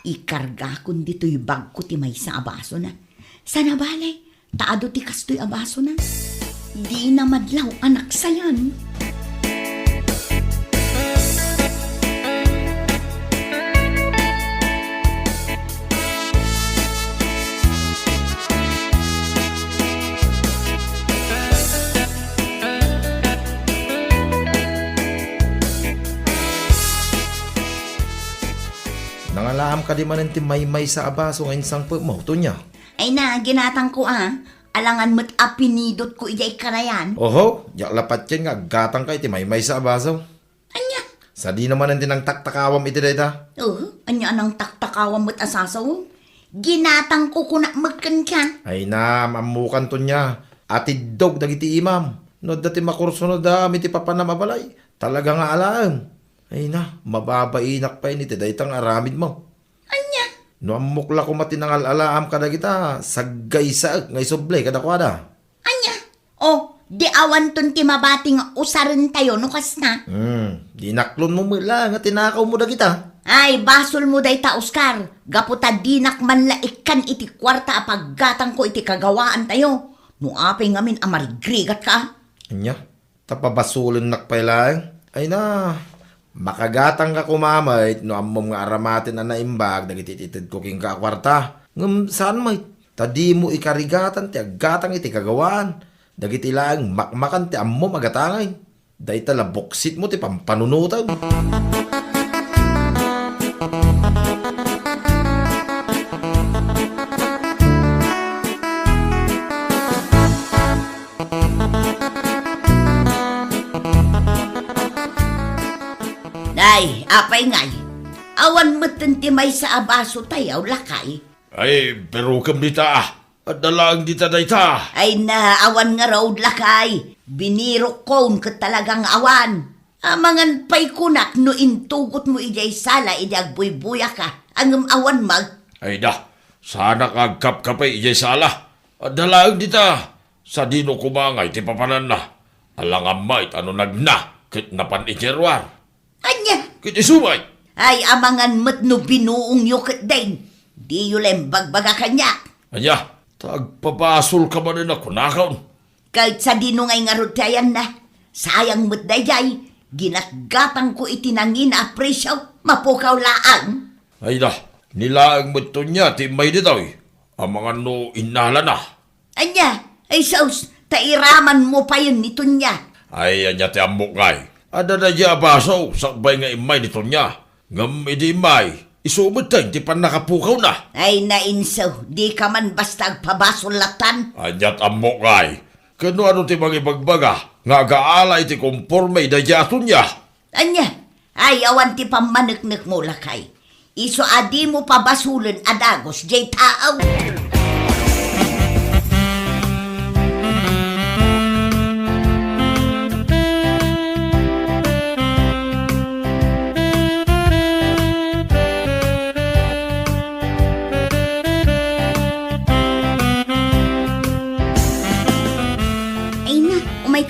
Ikargakon ditoy bagko ti maysa a basona. Sana bale, ta adu ti kastoy a basona. Dina madlaw a naksayan. Nangalaam kadi manen ti maymaysa a baso nga insangpetmo, Tonia? Ay na, ginatangko a. Alangan met a pinidotko idiay karayan. Oho, diak la patien nga aggatangka iti maymaysa a baso. Ania? Sadino manen ti nangtaktakawam iti dayta? Oh, ania a nangtaktakawam met a sasaw? Ginatangko kunak met kenka. Ay na, ammokan, Tonia. Atiddog dagiti imam. No adda ti makursunodam iti papanam a balay, talaga nga alaem. Ay na, mababainak pay iti dayta nga aramidmo. Ania? No ammok la koma ti nangal-alaam kadagita, saggaysaek nga isubli kadakuada. Ania? O, di awanton ti mabati nga usarentayo no kasta? Hmm, di inaklonmo met la nga tinakawmo dagita. Ay, basolmo dayta, Oscar. Gapu ta dinak man la ikkan iti kuarta a paggatangko iti kagawaantayo. No apay ngamin a marigrigatka? Ania? Ta pabasolennak pay laeng? Ay na, makagatangka koma met no ammom nga aramaten a naimbag dagiti itedko kenka a kuarta. Ngem saan met, ta dimo ikarigatan ti aggatang iti kagawaan. Dagiti laeng makmakan ti ammom a gatangen. Dayta la buksitmo ti pampanunotem. Nay, apay ngay? Awan metten ti maysa a basotayo, lakay. Ay, perokem dita, ah. Adda laeng dita dayta. Ay na, awan ngarud, lakay. Binirokkon ket talagang awan. Amangan pay kunak no intugotmo idiay sala idi agbuybuyak, ah. Ngem awan met. Ay da, saanak nga agkapkape idiay sala. Adda laeng dita. Sadino koma ngay ti papananna? Alangan met a no nagna ket napan iti ruar. Ania? Ket isu met. Ay, amangan met no binuongyo ketdin. Diyo la imbagbaga kaniak. Ania? Ta agpabasolka manen a kunakon. Ket sadino ngay ngarud ti ayanna? Sayang met daydiay. Ginatgatangko iti nangina a presio. Mapukaw laeng. Ay da, ni laeng met Tonia ti immay ditoy. Amangan no innalana. Ania? Ay sus, ta iramanmo payen ni Tonia. Ay, ania ti ammok ngay? Adda daydiay a baso, sakbay nga immay ni Tonia. Ngem idi immay, isu metten ti pannakapukawna. Ay, nainso, dika man basta agpabasol lattan. Aniat ammok ngay? Ket no adu ti mangibagbaga nga agaala iti komporme daydiay a Tonia? Ania? Ay, awan ti pammaneknekmo, lakay. Isu a dimo pabasolen a dagus diay tao.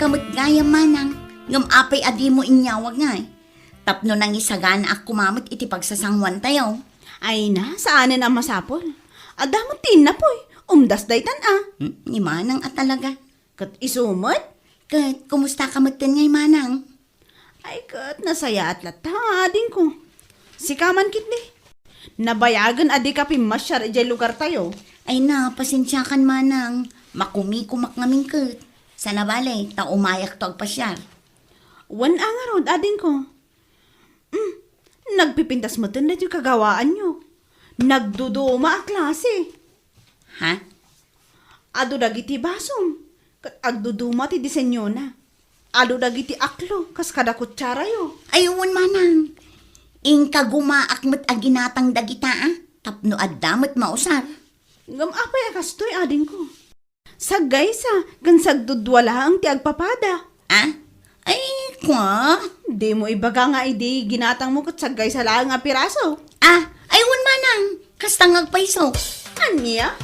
Met gayam, manang, ngem apay a dimo inyawag ngay? Tapno nangisaganaak koma met iti pagsasanguantayo. Ay na, saanen a masapul. Adda met ti innapoy. Umdas daytan a. Hmm, ni manang a talaga. Ket isu met? Ket, kumusta ka metten ngay, manang? Ay, ket nasayaat latta, adingko. Sika man ketdi. Nabayagen a dika pimmasiar idiay lugartayo. Ay na, pasensiakan, manang. Makumikumak ngamin ket. Sana bale, ta umayakto agpasiar. Wen a ngarud, adingko. Hmm, nagpipintas metten daytoy kagawaanyo. Nagduduma a klase. Ha? Adu dagiti basom, ket agduduma ti disenyona. Adu dagiti aklo, kas kada kutsarayo. Ay, wen manang. Inka gumaak met a ginatang dagita, a, tapno adda met mausar. Ngem apay a kastoy, adingko? Saggaysa, ken sagdudua laeng ti agpapada. Ah? Ay, kua? Dimo ibaga nga idi ginatangmo ket saggaysa laeng a piraso. Ah, ay, wen manang. Kasta nga agpayso. Ania?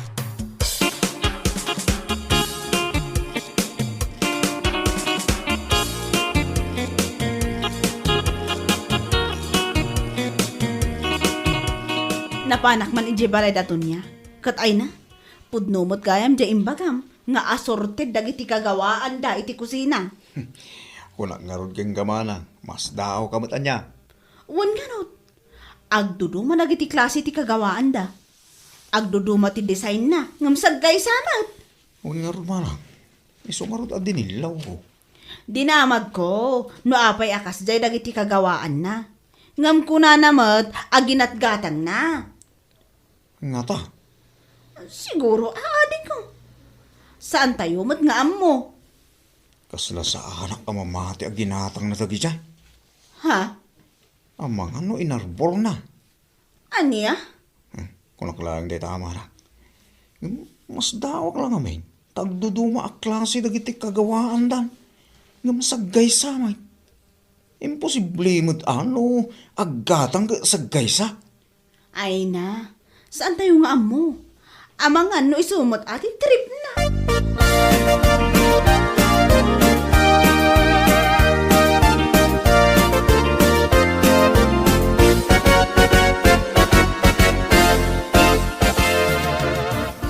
Napanak man idiay balay da Tonia. Ket ay na, pudno met gayam diay imbagam nga asorted dagiti kagawaanda iti kusina. Kunak ngarud kenka, manang, masdaawka met ania? Wen ngarud, agduduma dagiti klase ti kagawaanda. Agduduma ti designna, ngem saggaysa met. Wen ngarud, manang, isu ngarud a dinillawko. Dinamagko no apay a kasdiay dagiti kagawaanna. Ngem kunana met a ginatgatangna. Ngata? Siguro, adingko. Saantayo met nga ammo. Kasla saanak a mamati a ginatangna dagita? Ha? Amangan no inarborna. Ania? Hmm, kunak laeng dayta, amanak. Ngem masdaawak la ngamin, ta agduduma a klase dagiti kagawaandan. Ngem saggaysa met. Imposible met a no aggatang ket saggaysa. Ay na, saantayo nga ammo. Amangan no isu met a ti tripna.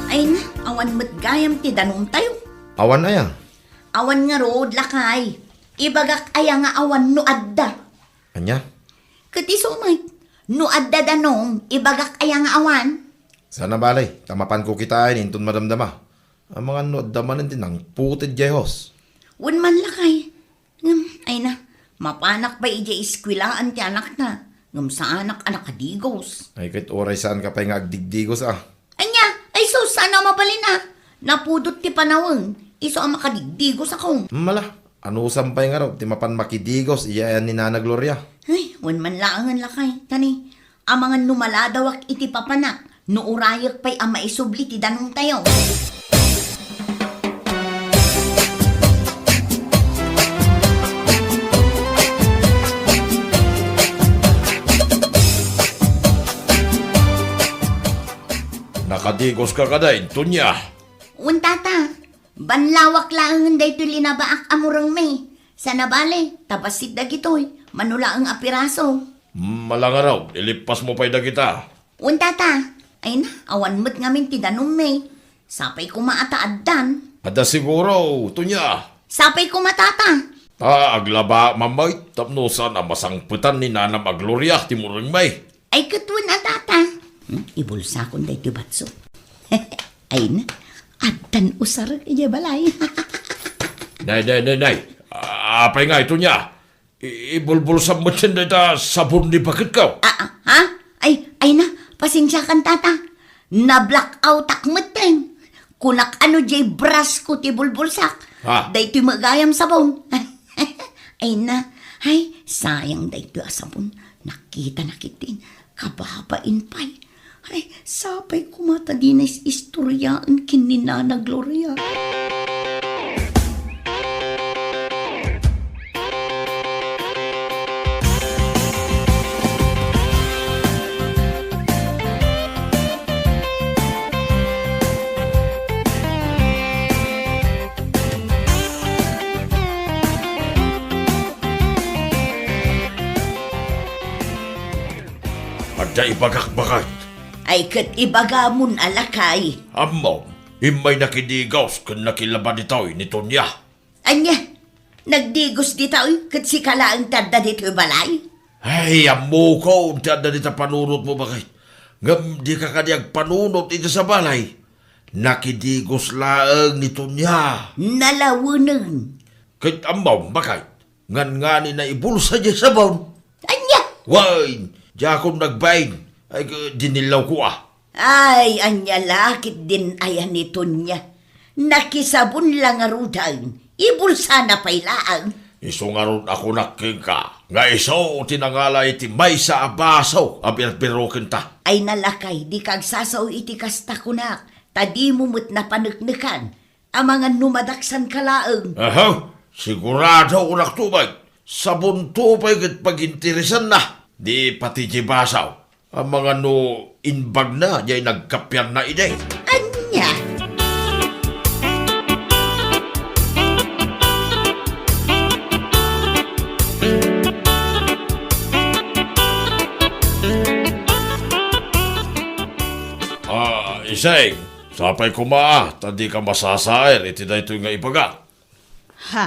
Ay na, awan met gayam ti danumtayo. Awan aya? Awan ngarud, lakay. Ibagak aya nga awan no adda? Ania? Ket isu met, no adda danum, ibagak aya nga awan? Sana bale, ta mapanko kitaen inton madamdama. Amangan no adda manen ti nangputed diay hose. Wen man lakay. Ngem, ay na, mapanak pay idiay eskuelaan ti anakna. Ngem saanak a nakadigos. Ay, ket uray saanka pay nga agdigdigos, a. Ania? Ay sus, saan a mabalin a. Napudot ti panawen. Isu a makadigdigos ako. Mala, anusam pay ngarud ti mapan makidigos idiay ayan ni Nana Gloria? Ay, wen man laengen lakay. Tani, amangan no maladawak iti papanak, no urayek pay a maisubli ti danumtayo. Nakadigoska kadi, Tonia? Wen, tata. Banlawak laengen daytoy linabaak a murengmi. Sana bale, ta bassit dagitoy, mano laeng a piraso. Mala ngarud, ilippasmo pay dagita. Wen, tata. Ay na, awan met ngamin ti danummi. Sapay koma a ta addan. Adda siguro, Tonia. Sapay koma, tata. Ta aglabaak manen met tapno saan a masangpetan ni Nanam a Gloria ti murengmi. Ay, ket wen a, tata. Hmm, ibulsakon daytoy batso. Ay na, addan usarek idiay balay. Nay, nay, nay, nay. A-, apay ngay, Tonia? I-, ibulbulsam metten dayta sabon ni baketko. Ah, ah, ha? Ay, ay na, pasensiakan, tata. Na-blackoutak metten. Kunak a no diay brasko ti bulbulsak. Ha? Daytoy met gayam sabon. Ay na, ay, sayang daytoy a sabon. Nakitana ketdin, kababain pay. Ay, sapay koma ta dina is-istoriaen ken ni Nana Gloria. Ay, ibagak, bakay. Ay, ket ibagamon a lakay. Ammom, immay nakidigos ken nakilaba ditoy ni Tonia. Ania? Nagdigos ditoy ket sika laeng ti adda ditoy balay? Ay, ammokon ti adda dita panunotmo, bakay. Ngem dika kadi agpanunot iti sa balay. Nakidigos laeng ni Tonia. Nalawenen. Ket ammom, bakay. Ngan-ngani naibulsa diay sabon. Ania? Wen, diakon nagbain. Ay, dinillawko a. Ay, ania la ket din-ayan ni Tonia. Nakisabon la ngaruden, ibulsana pay laeng. Isu ngarud a kunak kenka, nga isu ti nangala iti maysa a baso a birbirokenta. Ay nalakay, dika agsasao iti kasta kunak, ta dimo met napaneknekan. Amangan no madaksanka laeng. Aha, sigurado kunak to met. Sabonto pay ket paginteresanna. Di pati diay baso. Amangan no imbagna diay nagkapianna idi. Ania? Ah, Iseng, sapay koma ta dika masasaer iti daytoy nga ibaga. Ha?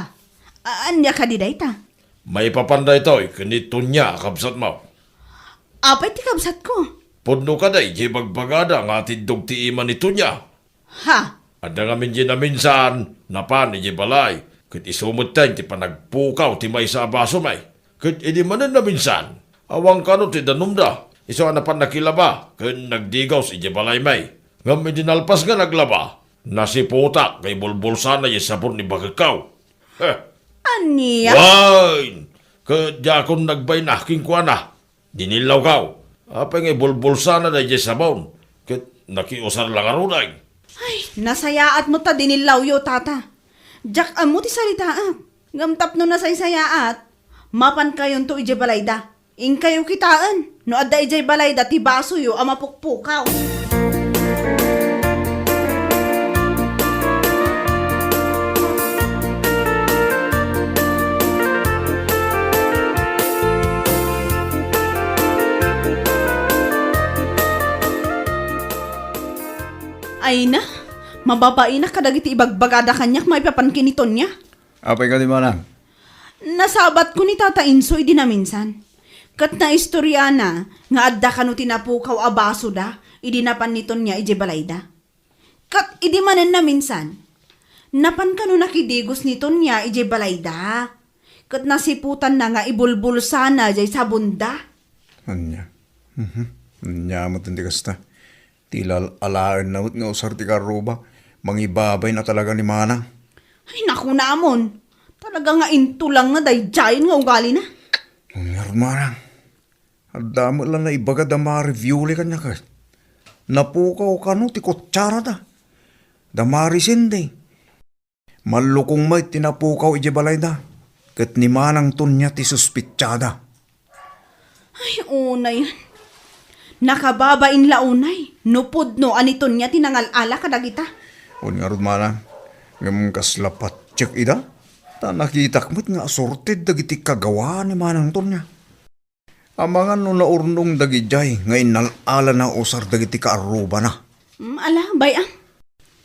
A-, ania kadi dayta? Maipapan daytoy ken ni Tonia a kabsatmo. Apay ti kabsatko? Pudno kadi diay bagbagada nga atiddog ti ima ni Tonia? Ha? Adda ngamin diay naminsan, napan idiay balay, ket isu metten ti panagpukaw ti maysa a baso, may. Ket idi manen naminsan, awan kano ti danumda, isu a napan nakilaba, ken nagdigos idiay balay, may. Ngem idi nalpas nga naglaba, nasiputak nga ibulbulsana diay sabon ni bakekko. Heh. Ania? Wen! Ket diakon nagbaina kenkuana. Dinillawko. Apay nga ibulbulsana daydiay sabon? Ket nakiusar la ngaruden. Ay, nasayaat met ta dinillawyo, tata. Diak ammo ti saritaak. Ngem tapno nasaysayaat, mapankayonto idiay balayda. Inkayo kitaen no adda idiay balayda ti basoyo a mapukpukaw. Ay na, mababaina kadagiti ibagbagada kaniak maipapan ken ni Tonia. Apay kadi, manang? Nasabatko ni Tata Inso idi naminsan. Ket naistoriana nga adda kano ti napukaw a basoda idi napan ni Tonia idiay balayda. Ket idi manen naminsan, napan kano nakidigos ni Tonia idiay balayda. Ket nasiputanna nga ibulbulsana diay sabonda. Ania? Mhm. Ania met ti kasta? Ti lal-alaenna met nga usar ti karruba, mangibabain a talaga ni manang. Ay, nakunamon. Talaga nga intulang nga daydiayen nga ugalina. Ngarud, manang. Adda met la naibaga da Mari Viole kaniak. Napukaw kano ti kutsarada. Da Mari Cindy. Mallukong met ti napukaw idiay balayda, ket ni Manang Tonia ti suspitsada. Ay, unay. Nakababain la unay no pudno a ni Tonia ti nangal-ala kadagita. Wen ngarud, manang, ngem kasla patiek ida, ta nakitak met nga asorted dagiti kagawaan ni Manang Tonia. Amangan no naurnong dagidiay nga innal-ala na usar dagiti kaarrubana. Mm, ala, bay-am.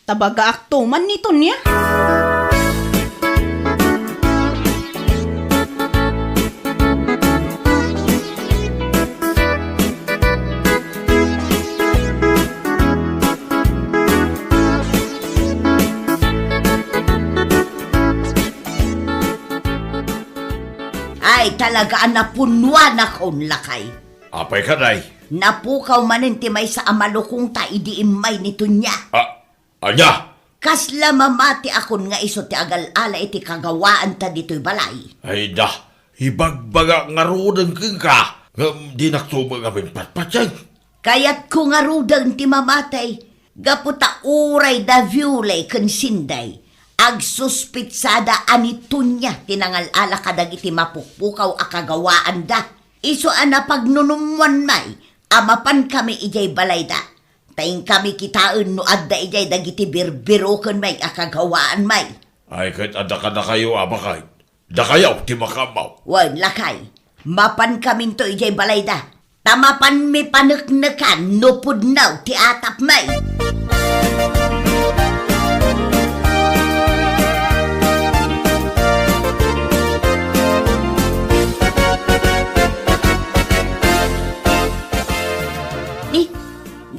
Tabagaak to man ni Tonia. Ay, talaga a napunnuanakon, lakay. Apay kadi? Napukaw manen ti maysa a malukongta idi immay ni Tonia. A-, ania? Kasla mamatiakon nga isu ti agal-ala iti kagawaanta ditoy balay. Ay da, ibagbagak ngaruden kenka, ngem dinakto met ngamin patpatien. Kayatko ngaruden ti mamati, gapu ta uray da Viole ken Sinday, agsuspitsada a ni Tonia ti nangal-ala kadagiti mapukpukaw a kagawaanda. Isu a napagnunummoan may a mapankami idiay balayda. Ta inkami kitaen no adda idiay dagiti birbiroken may a kagawaan may. Ay, ket adda kadakayo a baket. Dakayo ti makaammo. Wen, lakay. Mapankaminto idiay balayda. Ta mapanmi paneknekan no pudno ti atapmi. Ni,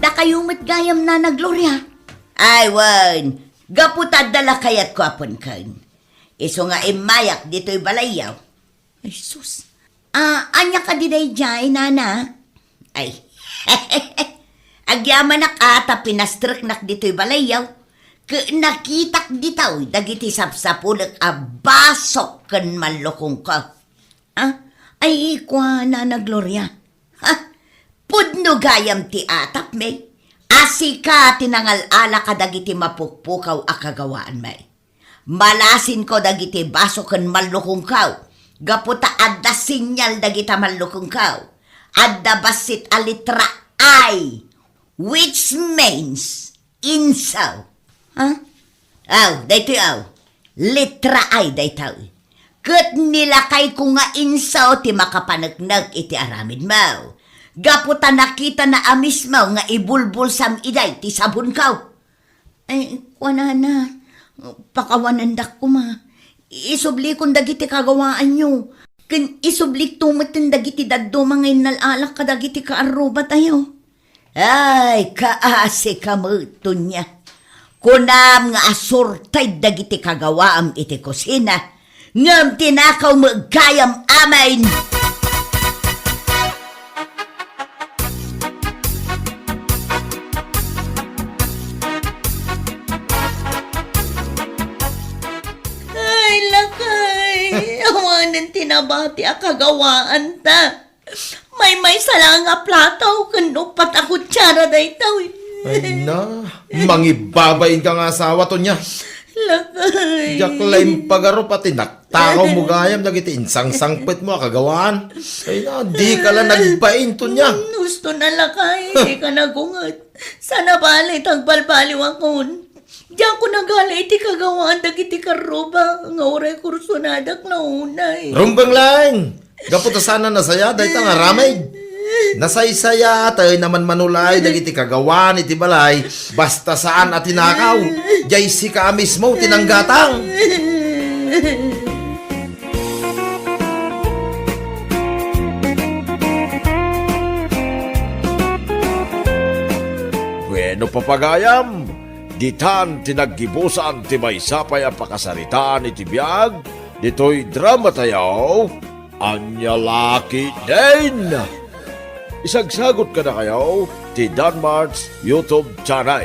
dakayo met gayam, Nana Gloria? Ay, wen, gapu ta adda la kayatko a punken. Isu nga immayak ditoy balayyo. Ay, sus. Ah, ania kadi daydiay, Nana? Ay. Agyamanak a ta pinastreknak ditoy balayyo. Ket nakitak ditoy dagiti sapsapulek a basok ken mallukongko. Ah, ay, kua, Nana Gloria. Ha? Pudno gayam ti atapmi. A sika ti nangal-ala kadagiti mapukpukaw a kagawaanmi. Malasinko dagiti basok ken mallukongko, gapu ta adda senial dagita mallukongko. Adda bassit a letra I, which means insaw. Ha? Aw, daytoy aw. Letra I daytoy. Ket nilakayko nga insaw ti makapaneknek iti aramidmo. Gapu ta nakitana a mismo nga ibulbulsam idiay ti sabonko. Ay, kuanana, pakawanendak koma. Isublikon dagiti kagawaanyo. Ken isublikto metten dagiti dadduma nga innal-alak kadagiti kaarrubatayo. Ay, kaasi ka met, Tonia. Kunam nga asurted dagiti kagawaam iti kusina, ngem tinakaw met gayam amin. Ay, lakay, awanen ti nabati a kagawaanta. Maymaysa la nga plato ken uppat a kutsara daytoy. Ay na, mangibabain ka nga asawa, Tonia. Lakay. Diak la impagarup a tinaktakaw mo gayam dagiti insangsangpet mo a kagawaan. Ay na, di ka la nagbain, Tonia. Mm, husto na, lakay, di ka nagunget. Sana bale, tagbalbaliwakon. Diakon nagala iti kagawaan dagiti karruba nga uray kursonadak la unay. Rumbeng laeng! Gapu ta saan a nasaya dayta nga aramid. Nasaysaya, ta namanmanulay dagiti kagawaan iti balay, basta saan a tinakaw. Diay sika a mismo ti nanggatang. Bueno, papagayam, ditan ti naggibusan ti maysa pay a pakasaritaan iti biag ditoy dramatayo, Ania La Ketdin! Isagsagot kadakayo ti Danmart's YouTube channel.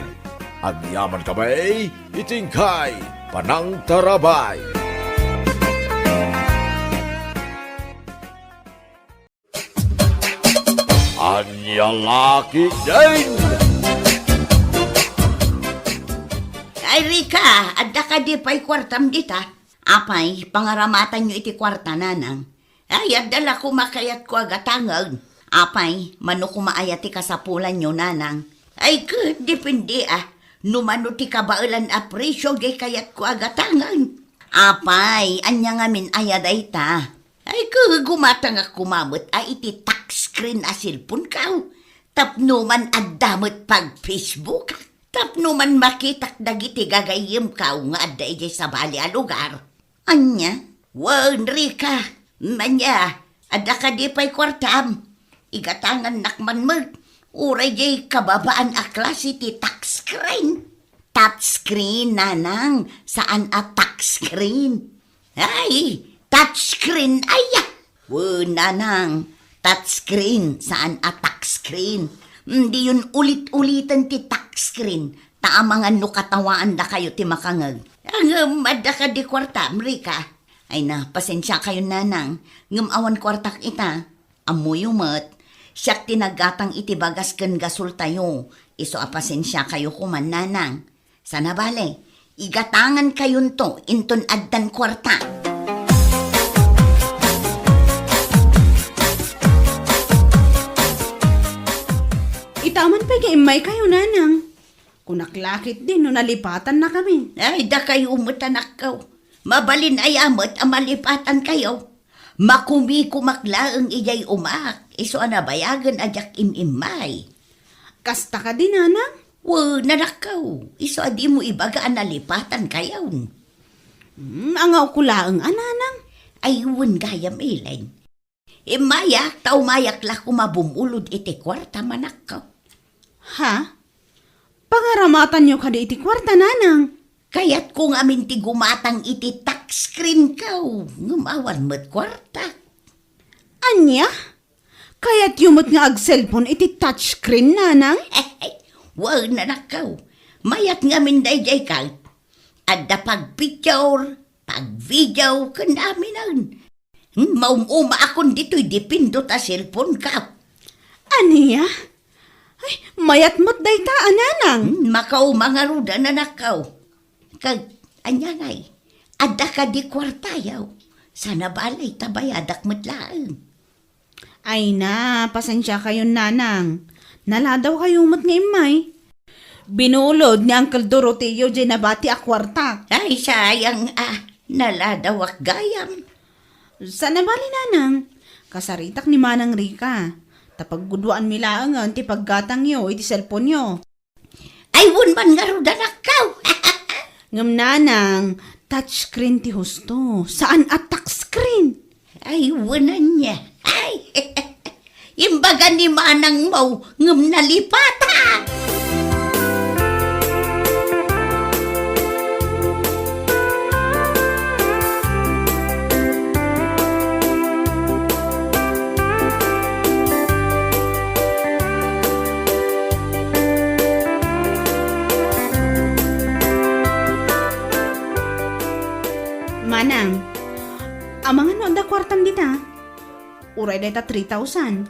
Agyaman kami iti inkay panangtarabay. Ania La Ketdin! Ay, Rica, adda kadi pay kuartam dita? Apay, pangaramatanyo iti kuarta, nanang. Ay, adda la koma kayatko a gatangen. Apay, mano koma aya ti kasapulanyo, nanang? Ay, ket, depende, a. No mano ti kabaelan a presio, diay kayatko a gatangen. Apay, ania ngamin aya dayta? Ay, ket gumatangak koma met a iti touch screen a cellphone-ko. Tapno man adda met pag-Facebook. Tapno man makitak dagiti gagayyemko nga adda idiay sabali a lugar. Ania? Wen, Rica. Ania, adda kadi pay kuartam? Igatangannak man met. Uray diay kababaan a klase ti touch screen. Touch screen, nanang, saan a touch screen. Ay, touch screen, aya! Wen, nanang, touch screen, saan a touch screen. Mm, diyon ulit-uliten ti touch screen, ta amangan no katawaandakayo ti makangeg. Ngem adda kadi kuartam, Rica? Ay na, pasensiakayon, nanang, ngem awan kuartak ita. Ammoyo met, siak ti naggatang iti bagas ken gasoltayo, isu a pasensiakayo koman, nanang. Sana bale, igatangankayonto inton addan kuarta. Ita man pay nga immaykayo, nanang. Kunak la ketdin no nalipatannakami. Ay, dakayo met, anakko. Mabalin aya met a malipatankayo. Makumikumak laeng idiay umak, isu a nabayagen a diak im-immay. Kasta kadi, nanang? Wen, anakko, isu a dimo ibaga a nalipatankayon. Hmm, angawko laeng a, nanang. Ay, wen gayam, Ellen. Immayak, ta umayak la koma bumulod iti kuartam, anakko. Ha? Pangaramatanyo kadi iti kuarta, nanang? Kayatko ngamin ti gumatang iti touch screen ko, ngem awan met kuarta. Ania? Kayatyo met nga agselpon iti touch screen, nanang? Wen, anakko. Mayat ngamin daydiay ket adda pagpicture, pagvideo, ken aminen. Hmm, maum-umaakon ditoy dipindot a cellphone ka. Ania? Ay, mayat met dayta a, nanang. Hmm, makauma ngarud a, anakko. Kag, ania ngay, adda kadi kuartayo? Saan a bale ta bayadak met laeng. Ay na, pasensiakayon, nanang. Naladawkayo met nga immay. Binulod ni Uncle Doroteo diay nabati a kuartak. Ay, sayang a, naladawak gayam. Saan a bale, nanang. Kasaritak ni Manang Rica. Ta pagguduaanmi laengen ti paggatangyo iti cellphone-yo. Ay, wen man ngarud, anakko. Ngem, nanang, touch screen ti husto, saan a tax screen. Ay, wen ania. Ay, imbaga ni manangmo, ngem nalipatan. Manang, amangan no adda kuartam dita? Uray dayta three thousand.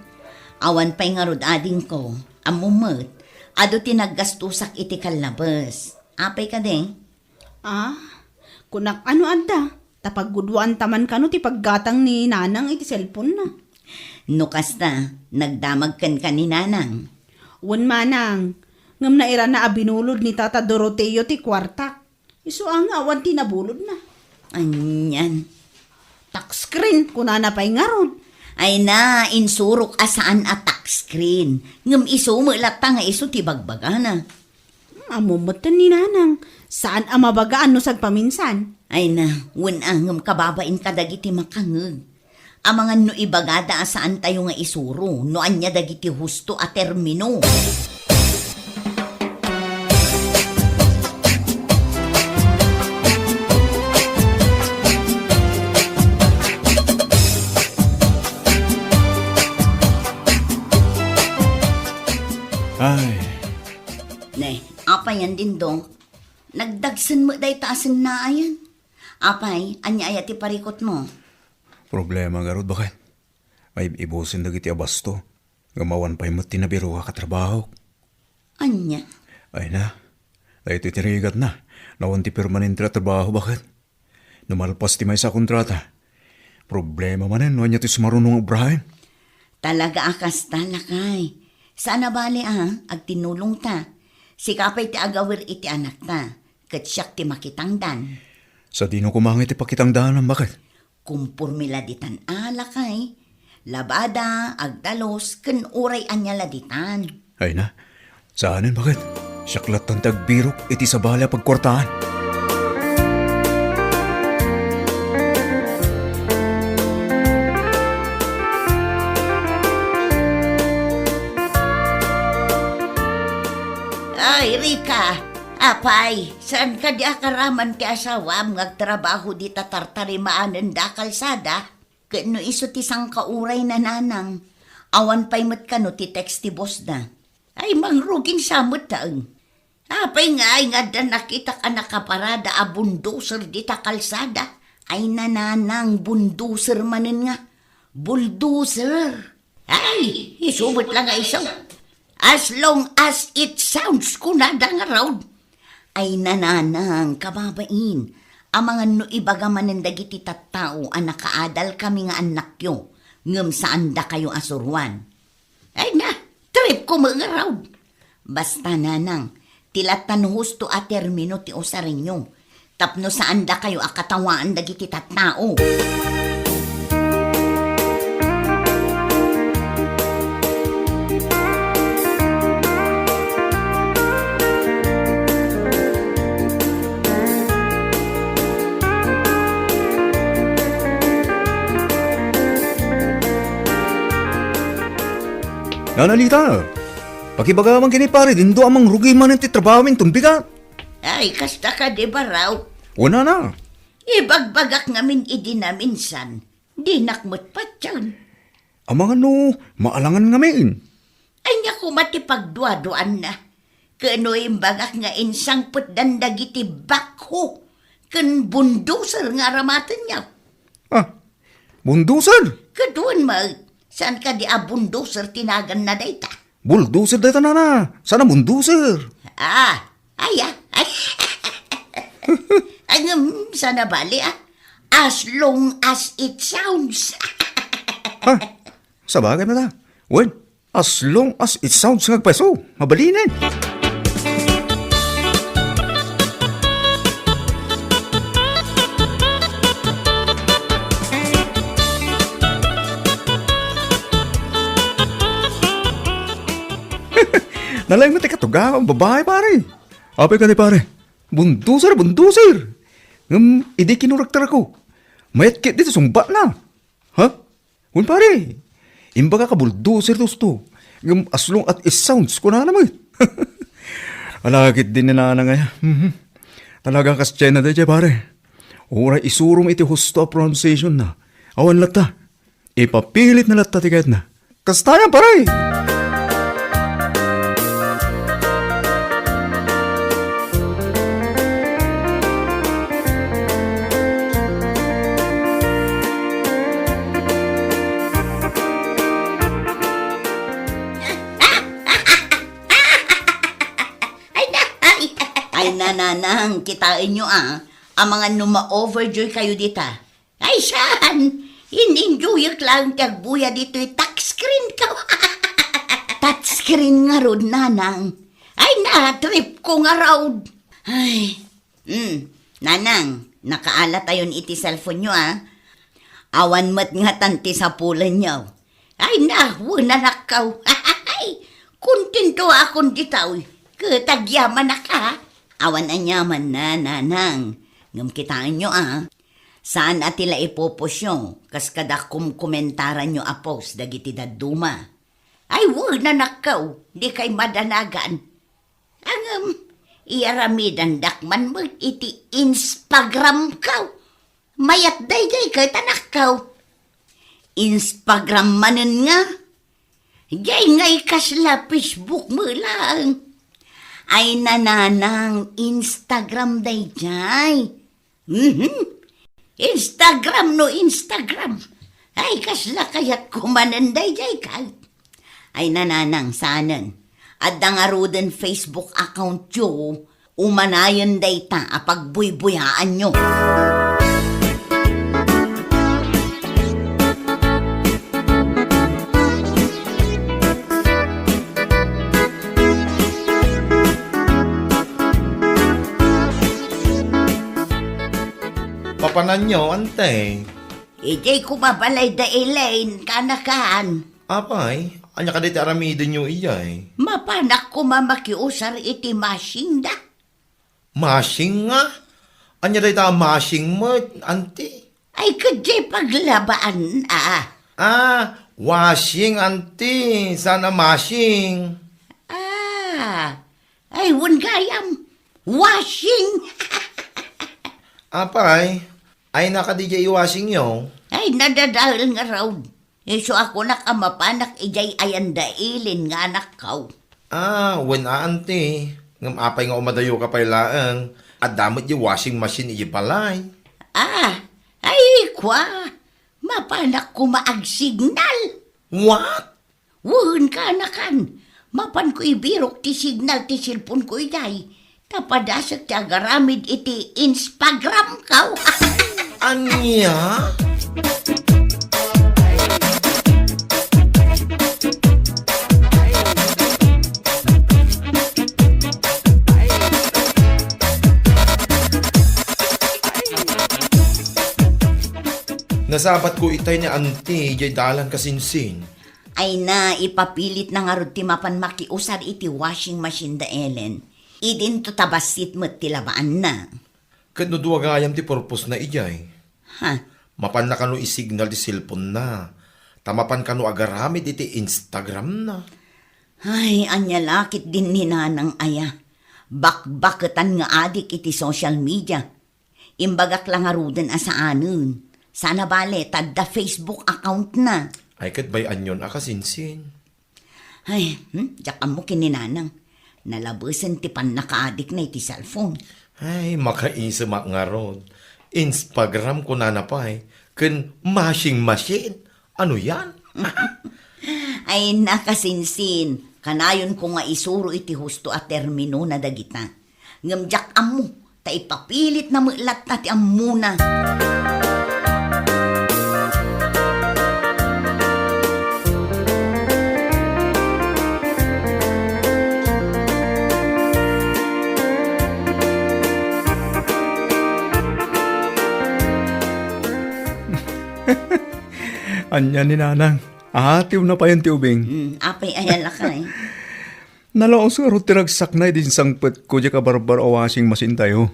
Awan pay ngarud, adingko. Ammom met, adu ti naggastosak iti kallabes. Apay kadi? Ah, kunak a no adda, ta pagguduaanta man kano ti paggatang ni nanang iti cellphone-na. No kasta, nagdamag kenka ni nanang. Wen manang, ngem nairana a binulod ni Tata Doroteo ti kuartak. Isu a nga awan ti nabulodna. Anian? Tax screen, kunana pay ngarud. Ay na, insurok a saan a tax screen. Ngem isu met latta nga isu ti bagbagana. Hmm, ammom metten ni nanang, saan a mabagaan no sagpaminsan. Ay na, wen a, ngem kababain kadagiti makangeg. Amangan no ibagada a saantayo nga isuro no ania dagiti husto a termino. Ay. Ne, apay yan, Dindong? Nagdagsen met dayta a sennaayan. Apay, ania aya ti parikutmo? Problema ngarud, baket. Maib-ibusen dagiti abasto. Ngem awan pay met ti nabirok a katrabahok. Ania? Ay na, daytoy ti rigatna. Nawan ti permanente a trabaho, baket. No malpas ti maysa a kontrata, problema manen no ania ti sumaruno nga ubraen. Talaga a kasta, lakay. Saan a bale a, agtinulongta. Sika pay ti agawir iti anakta, ket siak ti makitangdan. Sadino koma nga iti pakitangdanam, baket? Kumporme la ditan a, lakay. Labada, agdalus, ken uray ania la ditan. Ay na, saanen, baket? Siak lattan ti agbirok iti sabali a pagkuartaan. Ay, Rica, apay, saan kadi a karaman ti asawam nga agtrabaho dita tartarimaanen da kalsada? Ket no isu ti sangkauray na, nanang, awan pay met kano ti text ti bossda. Ay, mangruging sa met laeng. Apay ngay nga adda nakitak a nakaparada a bundoser dita kalsada? Ay, nanang, bundoser manen nga. Bulldozer. Ay, isu met la nga isu. As long as it sounds, kunada ngarud. Ay, nanang, kababain, amangan no ibaga manen dagiti tattao a nakaadalkami nga annakyo, ngem saandakayo a suruan. Ay na, tripko met ngarud. Basta, nanang, ti lattan husto a termino ti usarenyo, tapno saandakayo a katawaan dagiti tattao. Nana Lita, pakibagam man ken ni pare, dindo a mangrugi manen ti trabahomi inton bigat. Ay, kasta kadi, Baraw? Wen, nana. Ibagbagak ngamin idi naminsan, dinak met patien. Amangan no maalangan ngamin. Ania koma ti pagduaduanna? Ken no imbagak nga insangpetdan dagiti backhoe ken bulldozer nga aramatenyo. Ah, bulldozer? Ket wen met, saan kadi a bulldozer ti naganna dayta? Bulldozer dayta, nana. Saan a bulldozer? Ah, aya, ay. Ay, ngem, saan a bali, ah. As long as it sounds. Ha? Sabagay met, ah. Wen, as long as it sounds nga agpaso, mabalinen. Nalaing met ti katugawan, babae, pare. Apay kadi, pare? Bulldozer, bulldozer. Ngem, idi kinurektarko, mayat ket ditoy sungbatna. Ha? Wen, pare, imbagak a bulldozer ti usto. Ngem as long as it sounds, kunana met. Ala, ket di ni nanang aya. Mhm. Talaga kas China daydiay, pare. Uray isurom iti husto a pronunciation na. Awan latta. Ipapilit na latta ti kayatna. Kasta yan, pare! Ay na, ay, ay, nanang, kitaenyo, ah. Amangan no ma-overjoy kayo dita. Ay, saan? In-enjoyak laeng ti agbuya ditoy touchscreen ko. Touchscreen ngarud, nanang. Ay, na-trip ko ngarud. Ay, hmm, nanang, nakaala tayon iti cellphone-yo, ah. Awan met ngatan ti sapulenyo. Ay, na, wen, anakko. Ay, kontento akon ditoy. Ket agyamanak, ah. Awan aniamanna, nanang. Ngem kitaenyo, ah. Saan a ti la ipopostyo, kas kada kumkomentaranyo a post dagiti dadduma. Ay, wen, anakko, dikay madanagan. Ngem, iyaramidandak man met iti Instagram-ko. Mayat daydiay ket, anakko. Instagram manen nga. Diay ngay kasla Facebook met laeng. Ay, nanang, Instagram daydiay. Mhm. Instagram no Instagram. Ay, kasla kayatko manen daydiay ket. Ay, nanang, saanen. Adda ngaruden Facebook account-yo, umanayen dayta a pagbuybuyaanyo. Papananyo, ante? Idiay koma balay da Elaine, kanakan. Apay, ania kadi ti aramidenyo idiay? Mapanak koma makiusar iti mashing da. Mashing nga? Ania dayta a mashing met, anti? Ay, ket diay paglabaan, ah. Ah, washing, anti. Saan a mashing? Ah, ay, wen gayam. Washing. Apay, ay, na kadi diay i-washingyo? Ay, nadadael ngarud. Isu a kunak a mapanak idiay ayan da Elaine nga anakko. Ah, wen a, anti. Ngem apay nga umadayoka pay laeng? Adda met diay washing machine idiay balay. Ah, ay, kua. Mapanak koma agsignal. What? Wen, kanakan. Mapanko ibirok ti signal ti cellphone-ko idiay. Ta padasek ti agaramid iti Instagram-ko. Ania? Nasabatko itay ni Auntie, diay dalan kasinsin. Ay na, ipapilitna ngarud ti mapan makiusar iti washing machine da Ellen. Idinto ta bassit met ti labaanna. Ket no dua gayam ti purpose-na idiay? Ha? Mapanna kano isignal ti cellphone-na, ta mapan kano agaramid iti Instagram-na. Ay, ania la ketdin ni Nanang aya. Bakbaketan nga adik iti social media. Imbagak la ngaruden a saanen. Saan a bale, ta adda Facebook account na. Ay, ket bay-anyon a kasinsin. Ay, hmm, diak ammo ken ni Nanang. Nalabesen ti pannakaadikna iti cellphone. Ay, makaisemak ngarud. Instagram kunana pay, ken mashing machine. Ano yan? Ay, nakasinsin, kanayon ko nga isuro iti husto a terminona dagita. Ngem diak ammo, ta ipapilitna met latta ti ammona. Ania ni Nanang? Aatiwna payen ti ubing. Hmm, apay aya lakay? Nalaos ngarud ti ragsakna idi insangpetko diay kabarbaro a washing machine tayo.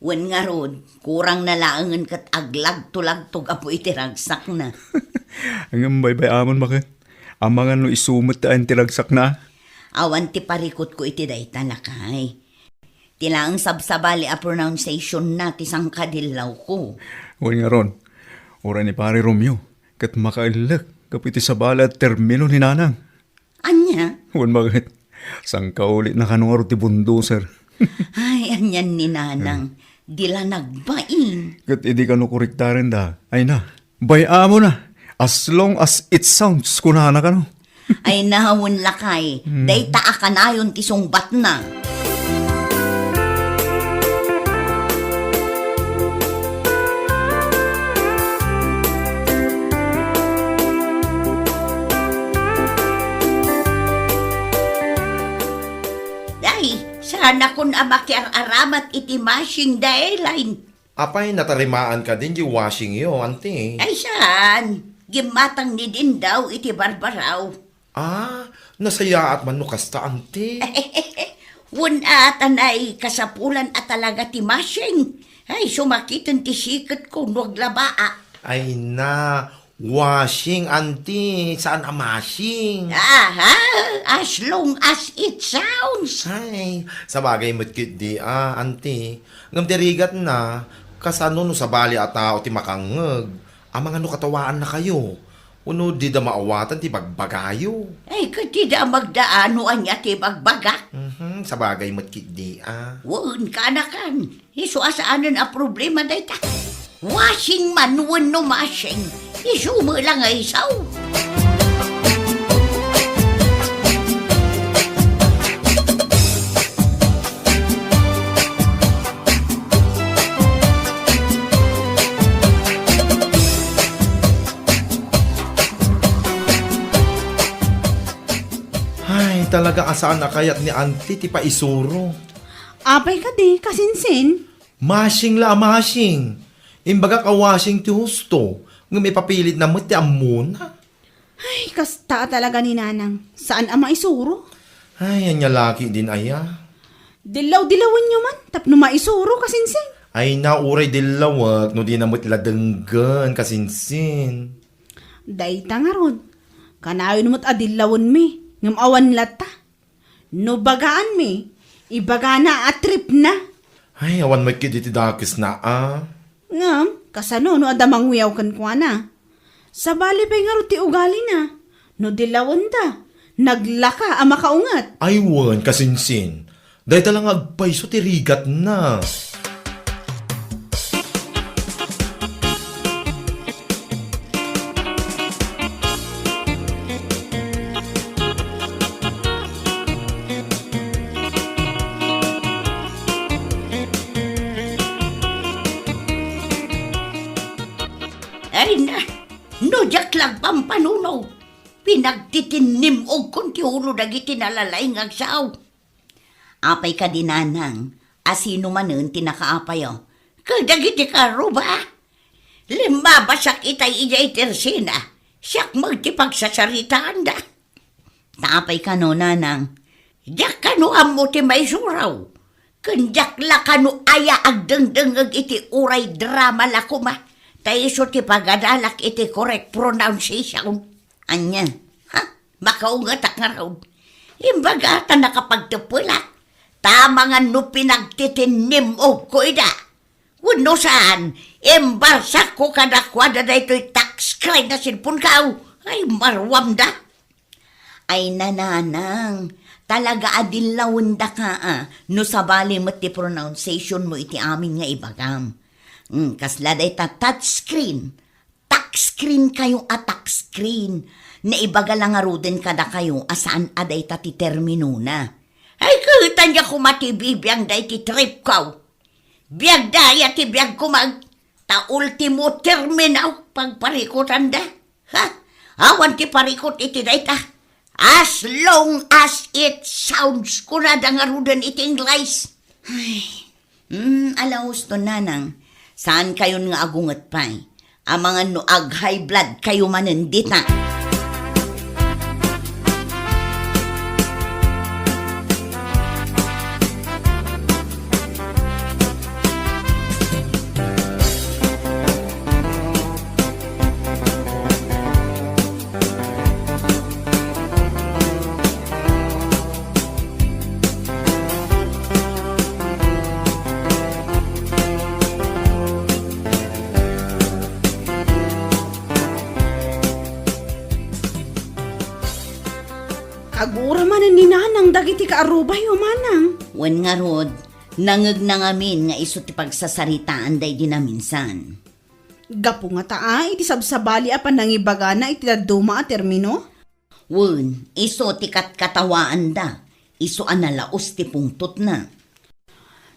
Wen ngarud, kurangna laengen ket aglagtolagto gapu iti ragsakna. Ngem baybay-amon baket. Amangan no isu met ti ayan ti ragsakna? Awan ti parikutko iti dayta, lakay. Ti laeng sabsabali a pronunciation na ti sangkadillawko. Wen ngarud, uray ni Pare Romeo, ket makaellek gapu iti sabali a termino ni Nanang. Ania? Wen baket, sangkaulitna kano ngarud ti bulldozer. Ay, anian ni Nanang. Hmm. Di la nagbain. Ket idi kano korektarenda, ay na, bay-amona. As long as it sounds, kunana kano. Ay na, wen lakay. Hmm. Dayta a kanayon ti sungbatna. Ay, saanakon a makiar-aramat iti mashing da, Elaine. Apay, natarimaan kadin diay washingyo, anti? Ay, saan. Gimmatang ni Dindaw iti barbaraw. Ah, nasayaat man no kasta, anti? Wen a, ta nay kasapulan a talaga ti mashing. Ay, sumakiten ti siketko no aglabaak. Ay na, washing, anti, saan a mashing. Aha, as long as it sounds. Ay, sabagay met ketdi a, anti. Ngem ti rigatna, kasano no sabali a tao ti makangngeg? Amangan no katawaannakayo, wenno dida maawatan ti bagbagayo. Ay, ket dida a magdaan no ania ti bagbagak. Mhm, sabagay met ketdi a. Wen, kaanakan, isu a saanen a problema dayta. Washing man wenno mashing, isu met la nga isu. Ay, talaga a saan a kayat ni Auntie ti paisuro. Apay kadi, kasinsin? Mashing la a mashing. Imbagak a washing ti husto, ngem ipapilitna met ti ammona. Ay, kasta a talaga ni Nanang. Saan a maisuro? Ay, ania la ketdin aya? Dillaw-dillawenyo man tapno maisuro, kasinsin. Ay na, uray dillawek no dina met la denggen, kasinsin. Dayta ngarud, kanayon met a dillawenmi, ngem awan latta. No bagaanmi, ibagana a tripna. Ay, awan met ketdi ti dakesna a. Ngem, kasano no adda mangwiaw kenkuana? Sabali pay ngarud ti ugalina. No dillawenda, naglaka a makaunget. Ay wen, kasinsin. Dayta la nga agpayso ti rigatna. Ay na, no diak la agpampanuno, pinagtitinnim-ogkon ti ulo dagiti nalalaing nga agsao. Apay kadi, Nanang, a sino manen ti nakaapayo? Kadagiti karuba? Limmabasak itay idiay tersena, siak met ti pagsasaritaanda. Ta apay kano, Nanang? Diak kano ammo ti maisuro. Ken diak la kano aya agdengdengngeg iti uray drama la koma, ta isu ti pagadalak iti correct pronunciation. Ania? Ha? Makaungetak ngarud. Imbaga ta nakapagteppelak, ta amangan no pinagtitinnim-ogko ida. Wenno saan, imbarsakko kadakuada daytoy touchscreen a cellphone-ko. Ay, maruamda. Ay, nanang, talaga a dillawendaka a, no sabali met ti pronunciation-mo iti amin nga ibagam. Mm, kasla dayta touchscreen, touchscreen-kayo a touchscreen. Naibaga la ngaruden kadakayo a saan a dayta ti terminona. Ay, ket ania koma ti bibiangda iti trip-ko. Biagda aya ti biagko met, ta ultimo termino pagparikutanda. Ha? Awan ti parikut iti dayta. As long as it sounds, kunada ngaruden iti Ingles. Ay, mm, ala husto, nanang. Saankayon nga agunget pay. Amangan no ag-high blood-kayo manen dita. Kagura manen ni Nanang dagiti kaarubayo, manang. Wen ngarud, nangngegna ngamin nga isu ti pagsasaritaan daydi naminsan. Gapu ngata a, iti sabsabali a panangibagana iti dadduma a termino? Wen, isu ti katkatawaanda, isu a nalaus ti pungtotna.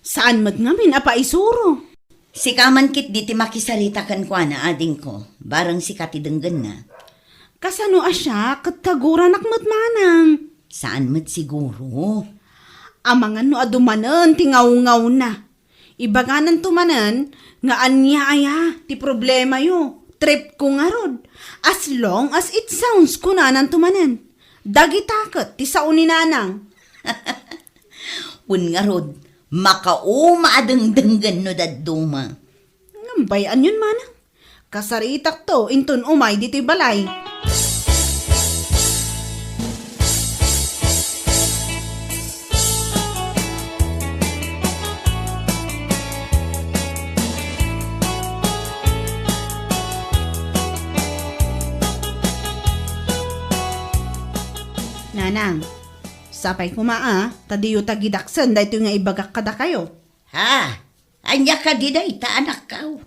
Saan met ngamin a paisuro. Sika man ketdi ti makisarita kenkuana, adingko, bareng sika ti denggenna. Kasano a siak ket kaguranak met manang? Saan met siguro. Amangan no adu manen ti ngawngawna. Ibagananto manen nga ania aya ti problemayo. Tripko ngarud. As long as it sounds, kunananto manen. Dagita ket ti sao ni Nanang. Wen ngarud, makauma a dengdenggen no dadduma. Ngem bay-anyon manang. Kasaritakto inton umay ditoy balay. Nanang, sapay koma a, ta diyo tagidaksen daytoy nga ibagak kadakayo. Ha? Ania kadi dayta, anakko?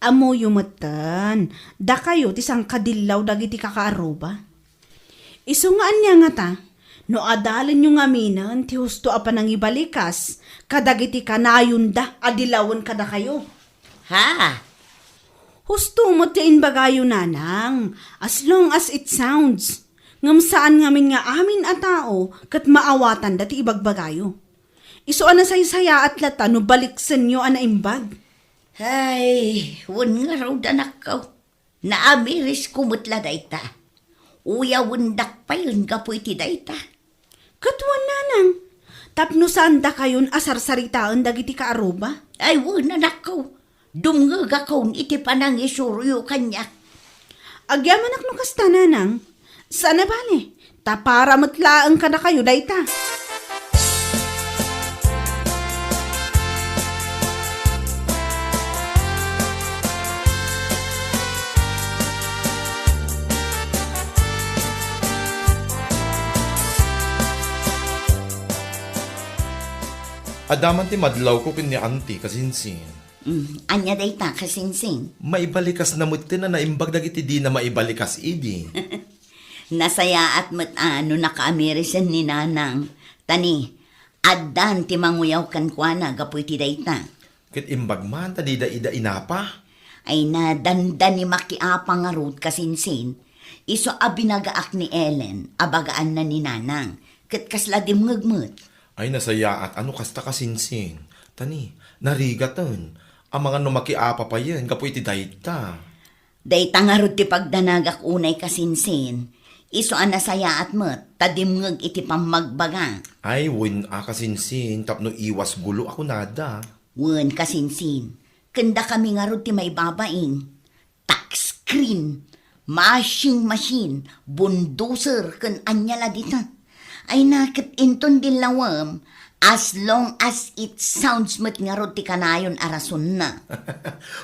Ammoyo metten, dakayo ti sangkadillaw dagiti kakaaruba. Isu nga ania ngata, no adalenyo ngaminen ti husto a panangibalikas kadagiti kanayonda a dilawen kadakayo. Ha? Husto met ti imbagayo, nanang, as long as it sounds. Ngem saan ngamin nga amin a tao ket maawatanda ti ibagbagayo. Isu a nasaysayaat latta no baliksenyo a naimbag. Ay, wen ngarud, anakko. Naamirisko met la dayta. Uyawendak payen gapu iti dayta. Ket wen, nanang, tapno saandakayon a sarsaritaen dagiti kaaruba? Ay, wen, anakko. Dumngegakon iti panangisuroyo kaniak. Agyamanak no kasta, nanang. Saan a bale, ta para met laeng kadakayo dayta. Adda man ti madlawko ken ni Auntie, kasinsin. Mm, ania dayta, kasinsin? Maibalikasna metten a naimbag dagiti dina maibalikas idi. Nasayaat met a no nakaamirisen ni Nanang. Ta ni, addan ti manguyaw kenkuana gapu iti dayta. Ket imbag man ta dida ida inapa. Ay, na dandani makiapa ngarud, kasinsin. Isu a binagaak ni Ellen a bagaanna ni Nanang. Ket kasla dimngeg met. Ay, nasayaat a no kasta, kasinsin. Ta ni, narigaten. Amangan no makiapa payen gapu iti dayta. Dayta ngarud ti pagdanagak unay, kasinsin. Isu a nasayaat met ta dimngeg iti pammagbaga. Ay, wen a, kasinsin, tapno iwas gulo a kunada. Wen, kasinsin, ken dakami ngarud ti maibabain. Touchscreen, mashing machine, bulldozer, ken ania la dita. Ay na ket inton diin lawem, as long as it sounds met ngarud ti kanayon a rasonna.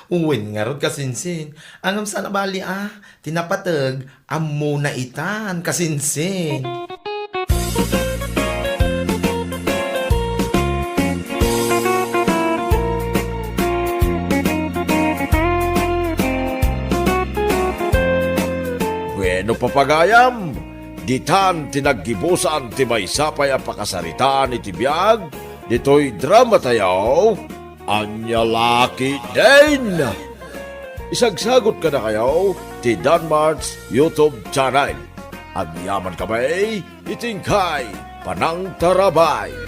Wen ngarud, kasinsin. Ngem saan a bali a, ti napateg, ammona itan, kasinsin. Bueno, papagayam, ditan ti naggibusan ti maysa pay a pakasaritaan iti biag ditoy dramatayo, Ania La Ketdin. Isagsagot kadakayo ti Danmart's YouTube channel. Agyaman kami iti inkay panangtarabay.